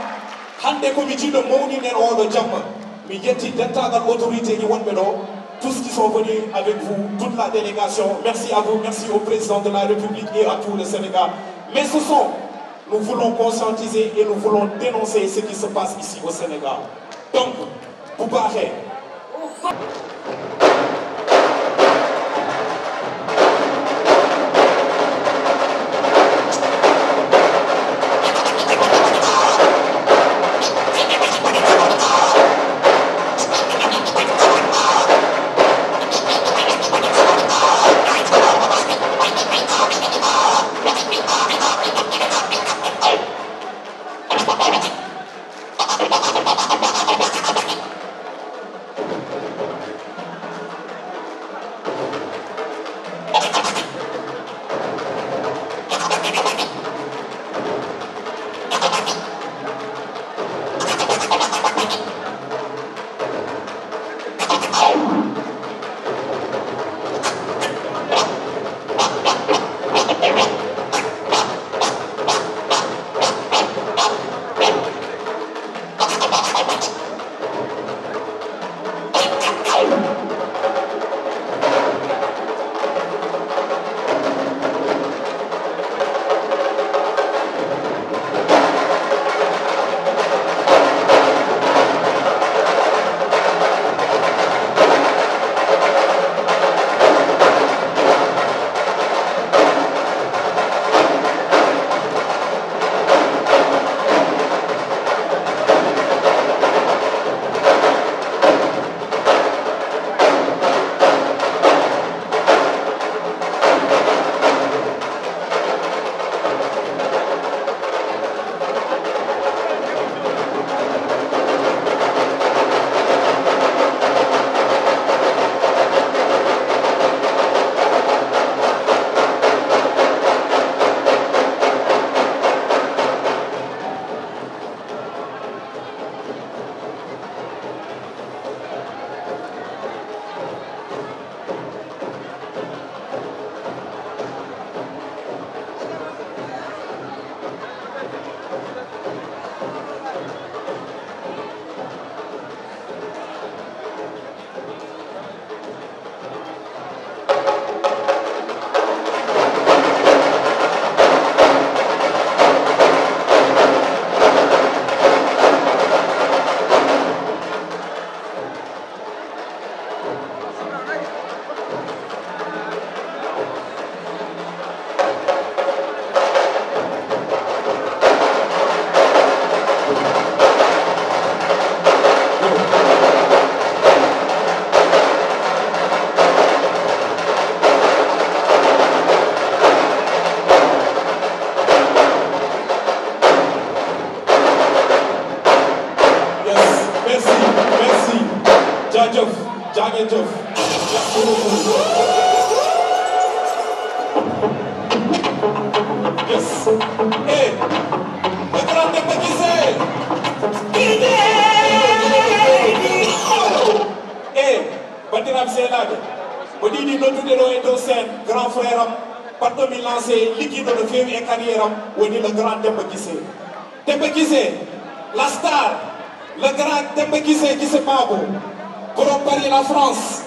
hannde ko mi jiɗɗo mawninen oɗo jamma. Mi yetti dental autorité ji wonɓe ɗo, tous qui sont venus avec vous, toute la délégation. Merci à vous, merci au président de la République et à tout le Sénégal. Mais ce sont Nous voulons conscientiser et nous voulons dénoncer ce qui se passe ici au Sénégal. Donc, bu baaxee. Yes, merci, merci. Jaajëf, jaa ngeen jëf. Merci beaucoup. Yes. Eh, le grand Demba Guissé. Eh, bandiraɓe sehlaaɓe, mboɗo yiɗi noddude ɗo e dow scène grand frère am, baɗɗo mi lancé, liggiiɗo no feewi e carrière am, woni le grand Demba Guissé. Demba Guissé, la star, le grand Demba Guissé, Guissé Mabo, borom Paris, la France,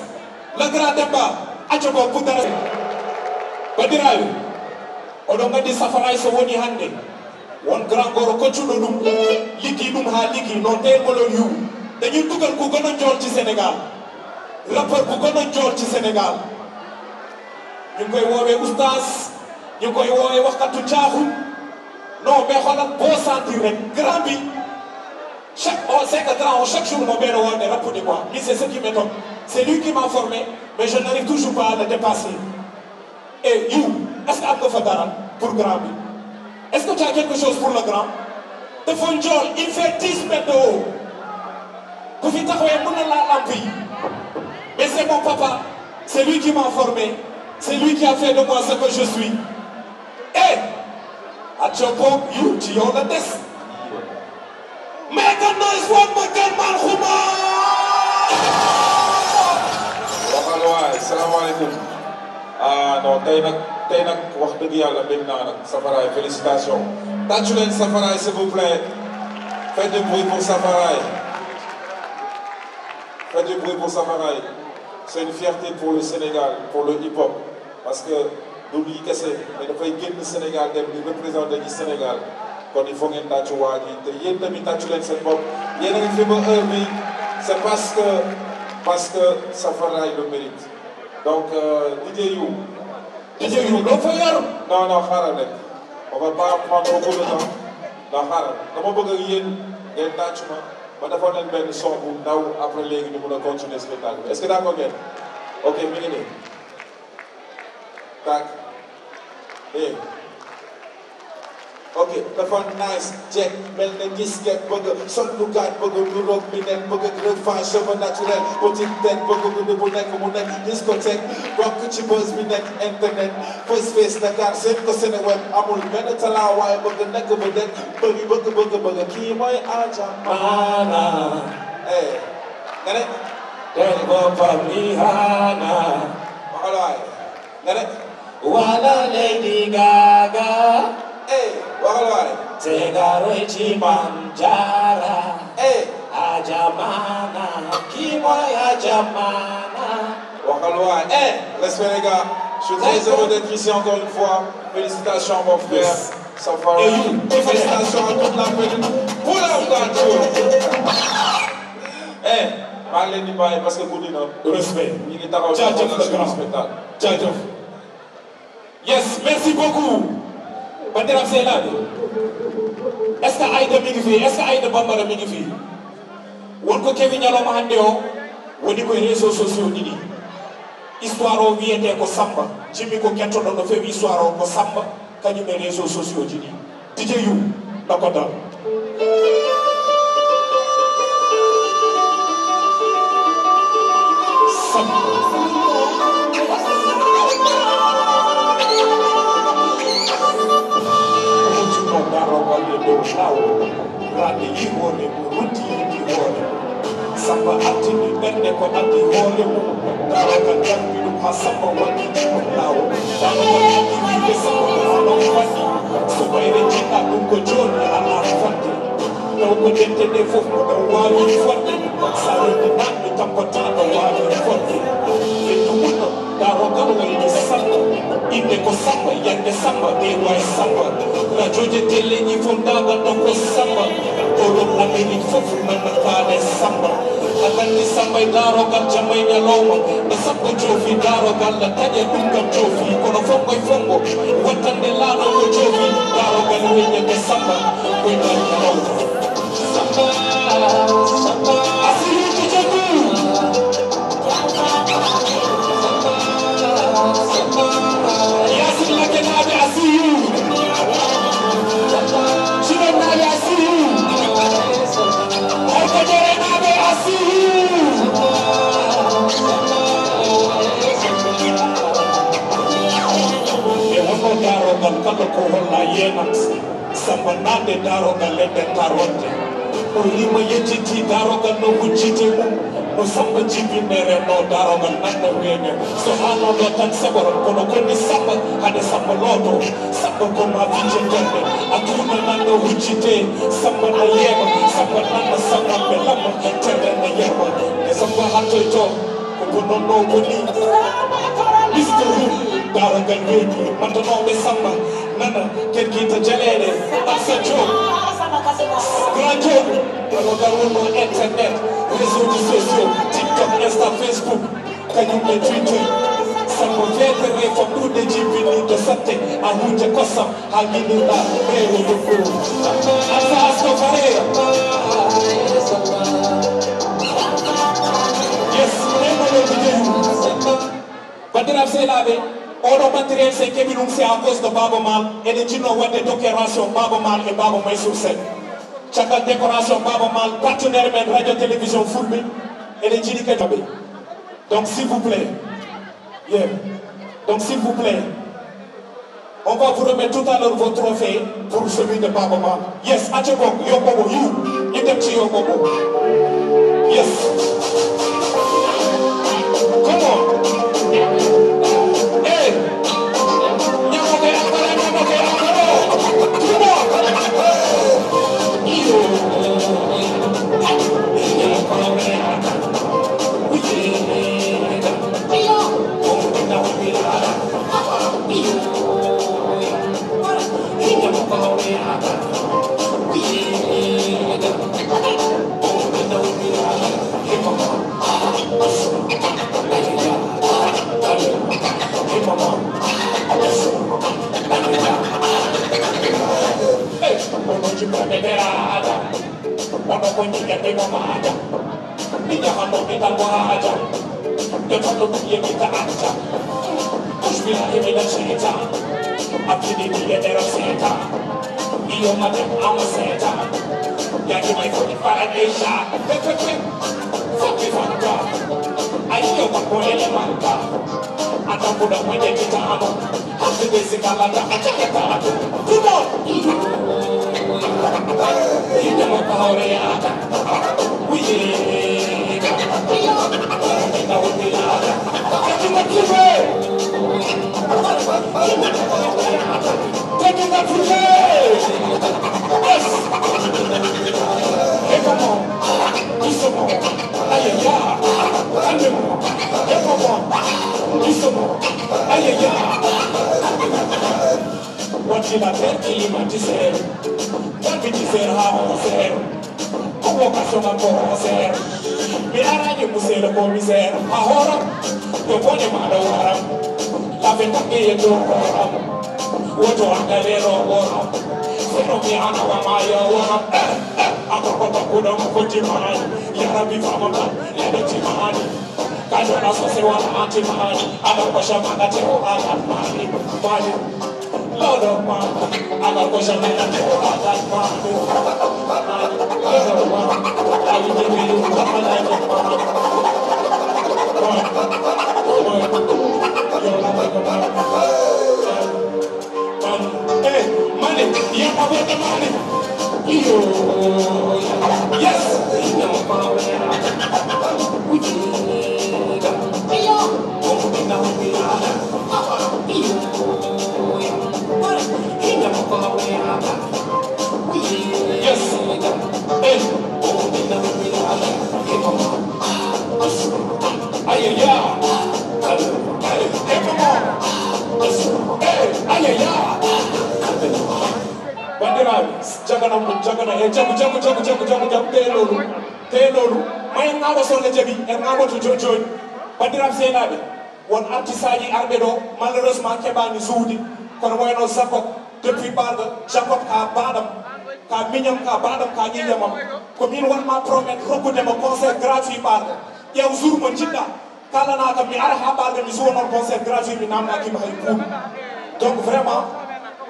le grand Demba, acca ko puddara. Bandiraɓe, oɗon nganndi safaraay so woni hannde, won grand goro koccuɗo ɗum, liggii ɗum haa liggii, noon teel ngolon yu, dañi dugal ko gënoon njool ci Sénégal. Rappeur bu gën a njool ci Sénégal, ñu ngi koy woowee oustaz, ñu ngi koy woowee waxkatu caaxu. Non, mais xoolal, boo sentir rek grand bi. Chaque, on sait que grand, chaque jour moo benn woon ne rap ni quoi. Lui, c'est ce qui m'étonne. C'est lui qui m'a formé, mais je n'arrive toujours pas à le dépasser. Et you, est-ce que am nga fa dara pour grand bi? Est-ce que tu as quelque chose pour le grand? Dafa njool, il fait dix mètres de haut. Bu fi taxawee, mën na laal lamp yi. Mais c'est mon papa, c'est lui qui m'a formé, c'est lui qui a fait de moi ce que je suis. Eh, Aco Bob, you, ci yow la des. Make a noise one more time, man, Xuma. Waxal waay, salaamaaleykum. Ah non, tey nag, tey nag, wax dëgg yàlla, bég naa nag. Safaraay, félicitations. Tàccu leen Safaraay, s'il vous plaît. Faites du bruit pour Safaraay. Faites du bruit pour Safaraay. C'est une fierté pour le Sénégal, pour le hip-hop. Parce que du lii kese, mais dafay génn Sénégal, dem di représenter ci Sénégal. Kon il faut ngeen tàccu waa ji. Te yéen tamit, tàccu leen seen bopp. Yéen a ngi fi ba heure bi, c'est parce que, parce que Safaraay le mérite. Donc, euh, D J Yu. D J Yu, loo fa yor? Non, non, xaaral rek. On va pas prendre beaucoup de temps. Non, xaaral. Dama bëgg ak yéen, ngeen tàccu ma. Ma defoon leen benn son bu ndaw, après léegi ñu mën a continuer spectacle bi. Est-ce que d'accord ngeen? Ok, mi ngi nii. Tak. Eh. Ok, dafa nice, jekk, mel ne disket, bëgg sol lu gàtt, bëgg lu rock bi nekk, bëgg greffage, cheveux naturel, petite tête, bëgg guddi bu nekk, mu nekk discothèque, bokk ci buzz bi nekk internet, first face Dakar, seen ko Seneweb, amul benn talent, waaye bëgg nekk bu nekk, bëgg, bëgg, bëgg, bëgg, kii mooy Aja. Maana. Eh, nga ne? Teg boppam Rihanna. Waxal waay. Nga ne? Wala Lady Gaga. Eh, waxal waay. Te nga roy ci Maam Jaara. Eh. Aja Maana. Kii mooy Aja Maana? Waxal waay. Eh, respect les gars. Je suis très heureux d'être ici encore une fois. Félicitations mon frère. Safara. Félicitations à toute la famille. Pour la gâteau. Eh, maa ngi leen di bàyyi parce que guddi na. Respect. Ñu ngi taxaw ci fondation spectacle. Jaajëf. Yes, merci beaucoup. Bandiraɓe sehilaaɓe, est-ce que Aïda mi ngi fii? Est-ce que Aïda Bambara mi ngi fii? Won ko kewi ñalawma hannde o, woni koye réseaux sociaux ɗiɗi. Histoire o wiyetee ko Samba. Jimmi ko kettoɗo no feewi histoire o ko Samba, kañum e réseaux sociaux ji ɗi. D J Yu, ɗo ko dal. Samba. Ɗum darogol e dow laawol. Rade yiwoore mo ruddi yiɗi hoore. Samba attini ɓernde ko addi hoore mum. Darogal darwi ɗum haa Samba waɗi ɗum laawol. Darogal addi wiide Samba ko hono waɗi. So ɓayre jiɗɗa ɗum ko jooni alaa fodde. Taw ko dente ɗe fof ko ɗo waawi fodde. Sa rewti naatmi tampata ɗo waawi fodde. Ɓe ɗum Darogal wayno Samba, innde ko Samba, yande Samba, ɓe way Samba. Radioje, teleji fof dagal ɗo ko Samba. Europe, Amérique fof nana faale Samba. A nandi Samba e darogal jamma e ñalawma. Nde sappo joofi darogal na taƴa ɗum kam joofi. Kono fongo e fongo, wattande laaɗo ko joofi. Darogal weññande Samba, koye nder ñalawma. Samba, Samba. Asiri ko jaggu. Yaasin Lakenaaɓe, I see you. Sinonnaaɓe, I see you. Horko Jerenaaɓe, I see you. E wonno darogal kala ko holla yenat. Samba naatde darogal e nder taronde. O rima yejjiti darogal no hujjite mum. No Samba jibinere no darogal nanna weene. So haanoɗo tan saɓoron kono konni Samba hade Samba looto. Samba ko ma fije jonde. A tuuna nanno hujjite. Samba na yeema. Samba nanna Samba ɓe lamma. Terre na yeema. E Samba hattoyto. Ko bononno ko ni. Mister Hu, darogal weeɓi, matanooɓe Samba, nana, kerkiita jaleeɗe, Absa Diop, Grand Diop, darogal wonno internet, réseaux sociaux, TikTok, Instagram. Facebook, kañum e Twitter. Sambo feetere fo ɗuuɗe jibini to satte, a hujja kosam, ha giɗirɗa ɓeewo debbo. Asa asko fare. Yes, ɓeewo debbo. Bandiraɓe sehilaaɓe, oɗo matériel, si en keɓi ɗum, c'est à cause de Baaba Maal. Eɗen jiɗno waɗde décoration Baaba Maal e Baaba Mansour Seck. Caggal décoration Baaba Maal, partenaire men Radio Télévision Fulɓe, eɗen jiɗi kadi. Donc, s'il vous plaît. Yeah. Donc, s'il vous plaît. On va vous remettre tout à l'heure vos trophées pour celui de Baaba Maal. Yes, acca boog, yo bobo, you. Ñu dem ci yo bobo. Yes. Come on. Hey. Ñamo ke akara, ñamo ke akara. Come on. Yo. Hey, onon jimbande ɓe aada. Onon ko ñiiñande mo maaja. Mi jaha mo mi tan mo haaja. Nde fotto ɗum yemi ta acca. Bismillah, yemi na seeta. Abdini mi yedero seeta. Iyo madam ama seeta. Yaji mai foti fara Aisha. Pepepe. Foti fanta. Ayo ma ko ele manka. Ata kuda mwenye kitano. Happy basic alata. Acha ketana. Come on. Ina mo pahore ata. Wattina per climatiseur, per vitiseur ha hoser. Convocation à concert. Mi arani monsieur le commissaire, a horam. To bone ma da waram. La venta ke ye do horam. Woto anda le ro horam. Sero mi ana wa ma yo waram. Eh, eh. Ako ko ko kudo mo ko timani. Ya Rabbi fama ba. Ya de timani. Kajo na so se wala antimani. Ana ko shama na te o ana mani. Mani. Lord of man, I got question and I never had that man. Lord of man, I will give you come and let it man. Man, man, you're not like a man. Man, hey, money, yeah, I want the money. Yo, yes, you know, power. Yo, open up the Yes. Hey. Ayaya. Hey, come on. Hey, ayaya. Bandiraɓe, jagana mo, jagana, e jagu, jagu, jagu, jagu, jagu, jagu, tee lolu, tee lolu. Ma en ngaɗo solle jaɓi, en ngaɗo to joni joni. Bandiraɓe sehilaaɓe, won artiste aji arɓe ɗo, malheureusement keɓani suude, kono wayno Jacob, depuis Ɓaarga, Jacob ka baɗam, ka miñam, ka baɗam, ka ƴiƴamam. Ko min wanma promet rokkude mo concert gratuit Ɓaarga. Ƴeew jour mo jiɗɗa, kalana kam mi ara ha Ɓaarga mi suwa noon concert gratuit, mi namna kima hay kuuɗ. Donc vraiment,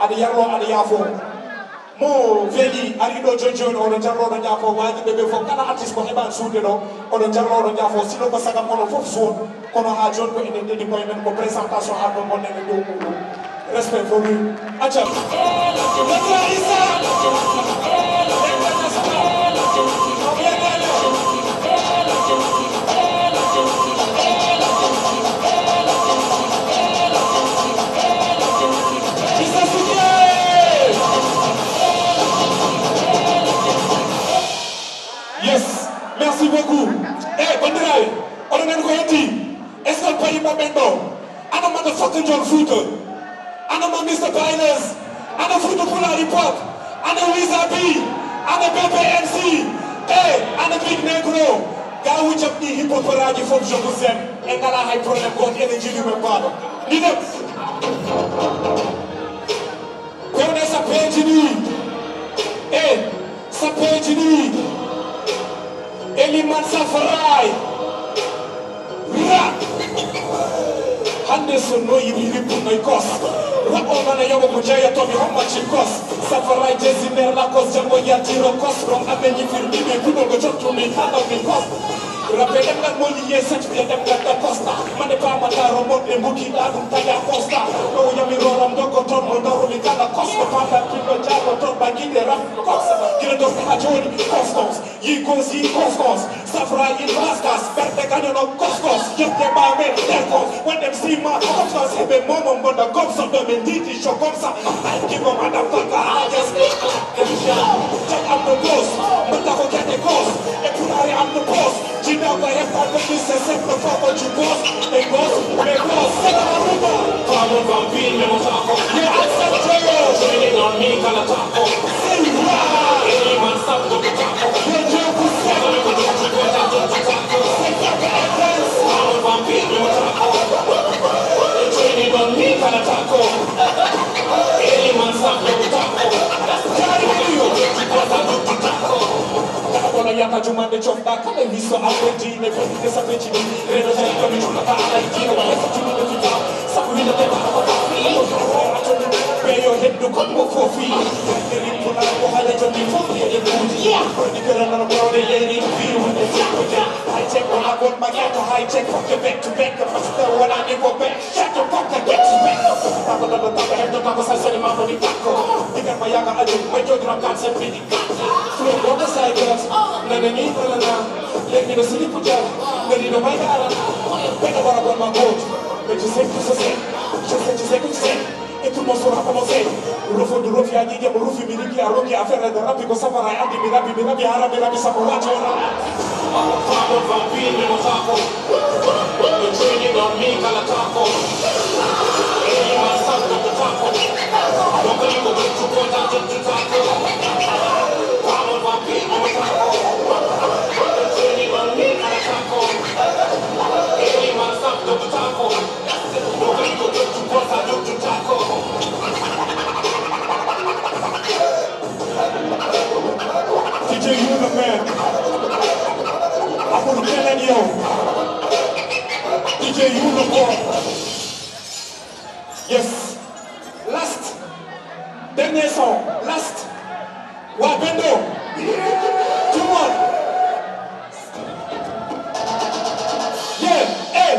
aɗa yarlo, aɗa yaafo. Mo weeli ari ɗo joni joni, oɗon jarlo, oɗon jaafo, wajiɓe ɓe fof, kala artiste ko heɓani suude ɗo, oɗon jarlo, oɗon jaafo, sino ko sagam onon fof suwon, kono ha joni ko enen ndendi koye men ko présentation, ha ɗo gonɗen e dow muɗum. Respect for you. Acca. Yes, merci beaucoup. Eh, bandiraɓe, oɗon nani ko heddi? Est-ce que on payi mo ɓen ɗo? Ana motherfucker John Futa? Ana mo Mister Pilers? Ana Futa Pulaar Hip Hop? Ana Wiza B? Ana B P M C? Eh, ana Big Negro? Gawujam ɗi hip-hoperaaji fof, je vous aime. En ngalaa hay problème gooto, enen njiɗi men mbaɗo. Ɗiɗo. Pewɗe sappeeji ɗi. E sappeeji ɗi. Eliman Safaray. Ra. Hannde so noyi mi rippunoy kos. Raɓɓo mana yoɓo mo jeeyatoomi homma cin kos. Safaray jesi nder lakos, janngo yaltiro kos. Ɗon amen ñifirɗi ɓe kuɗol ko jottumi kala mi kos. Rappe ɗemngal moni ye sati ɓe ɗemngal da costa. Mande pamata romot ɓe mbuki ɗa ɗum taya costa. Ɗo yami roram dogo ton mo ndaro mi kala kos. Ko pata kilo jago ton bagide rap kos. Gila dogo ha joni kos kos. Yi kos yi kos kos. Safra yi kos kos. Berte kanyo no kos kos. Yette ba me der kos. When them see my kos kos. Hebe momo mbonda kos kos. Ndo me nditi show kos kos. I give a motherfucker. I just Jack am no boss, mata ko kete boss. E pulare am no boss. Jina ba e pa ko ni se se no fa ko ju boss. E boss, me boss, se na ruba. Pamo vampir me mo tako. Ye accept yo. Training on me kala tako. Say what? Any man stop go to tako. Ye je ku se. Kala ko ju ko tako. Say fuck evidence. Pamo vampir me mo tako. Training on me kala tako. Any man stop go to tako. Kono yaka jumande cofɗa kala wiso aɓe diine fotde sabeji ɗi. Reɗo jari komi julata alay diine wala ko julde fita. Sabu wino ɓe ɓaɗa ko tafi. Ɓe yo heddu kon mo fofi. Ɓe rippuna ko hale jonni fofi e buuji. Koni kala nana bawde yeyri fi wonde fiyakuja. Hay cek wala gon mageto hay cek fokke back to back. Pastor wala ni ko back. Shut the fuck up, get to bed. Papa, papa, papa, head to papa, sai sani mama ni tako. Diga mayaga aju, my joy drum can't set me. Flow on the side girls. Na na ni na na na. Let me know see the put down. Na ni no my gara. Better what I want my goat. But you say to say. Just say, just say to say. Et tout le monde sera commencé. Rofo du rofi a nige, rofo mi riki a roki a ferre da rapi ko safara a andi mi rapi mi rapi a rapi rapi sapo wajo. Pamo vampir me mo tako. Training on me kala tako. Any man stop go to tako. Don't believe go to kota to tako. Pamo vampir me mo tako. Training on me kala tako. Any man stop go to tako. Don't believe go to kota to tako. D J Unicorn. Abu Kennedy. D J Unicorn. Yes. Last. Dernier son. Last. Wa Bendo. Tout le monde. Yeah. Hey.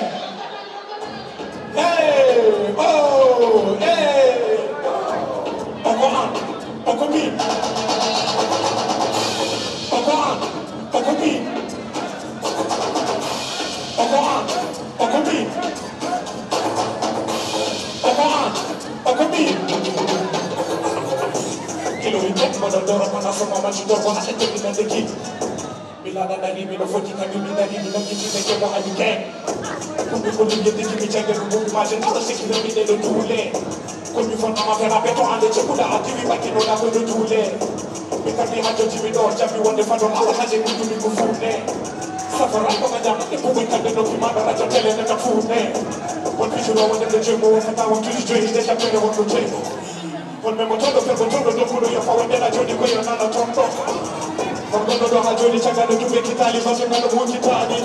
Hey, oh, hey. Oko an, oko min. Oko an, oko min. Oko an, oko min. Oko an, oko min. Kilo mi jet mo don doro pana so mama ci doro na ete mi na de kid. Mi laɗa ɗari miɗo foti kañum mi ɗari mi nanngiti ɓe kemo ami gen. Ɗum ɓe koni yeddiki mi jagge ɗum ɗum maje kala sekki rewmi ɗe ɗo duule. Komi fonnama fera beto ande cekuɗa a tiwi bakkinoɗa ko ɗo duule. Mi kammi hajjoji mi ɗo jammi wonde fado ala haje ɗuɗɗumi ko fuune. Safara ko ka jamande buɓe kamɓe noppi maɗa radio télé neta fuune. Won pijuno wonde ɓe jemo wofata won tuji joyi de jabbere wonɗo jeymo. Hol men mo toɗo fergo toɗo dokkuɗo yo fawa ndela joni ko yo nana toon ɗo. Hol gonɗo ɗo ha joni caggal no duɓe kitali mbaɗe nana mo kitali.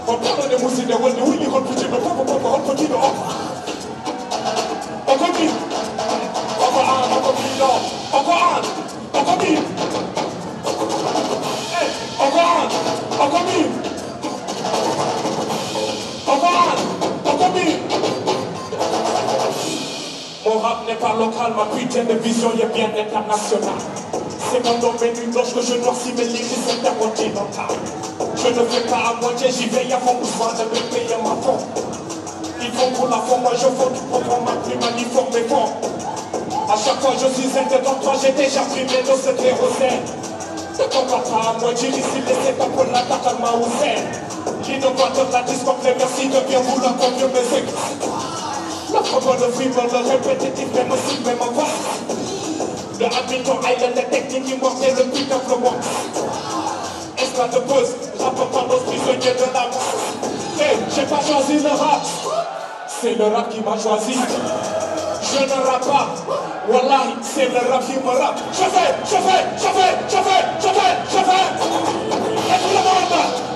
Hol paɗo nde musinde wonde wulli hol pucciɗo popo popo hol potiɗo o. O koti. Oko an oko piɗo. Oko an oko ɓi. Eh, oko an oko ɓi. Oko an oko ɓi. Mon rap n'est pas local, ma putain de vision est bien internationale. C'est mon domaine, une loge que je noircis mes lyrics intercontinental. Je ne fais pas à moitié, j'y vais à fond, pousse-moi de me payer ma fond. Ils font pour la forme, moi je fais tout pour prendre ma plume, ma uniforme et fort. À chaque fois je suis interdit, toi j'ai déjà pris mes doses de kérosène. Ne compare pas à moi, j'ai ici laissé ta peau, la tata ma Hussein. L'innovateur, la discorde, merci de bien vouloir conduire mes équipes. Le football, le film, le répétitif, même aussi, même en face. Le Hamilton Island, la technique immortelle, le but of the month. Est-ce Pas de buzz, rap pas dans ce prisonnier de l'âme. Hey, j'ai pas choisi le rap. C'est le rap qui m'a choisi. Je ne rappe pas. Wallahi, c'est le rap qui me rappe. Je fais, je fais, je fais, je fais, je fais, je fais. Et tout le monde.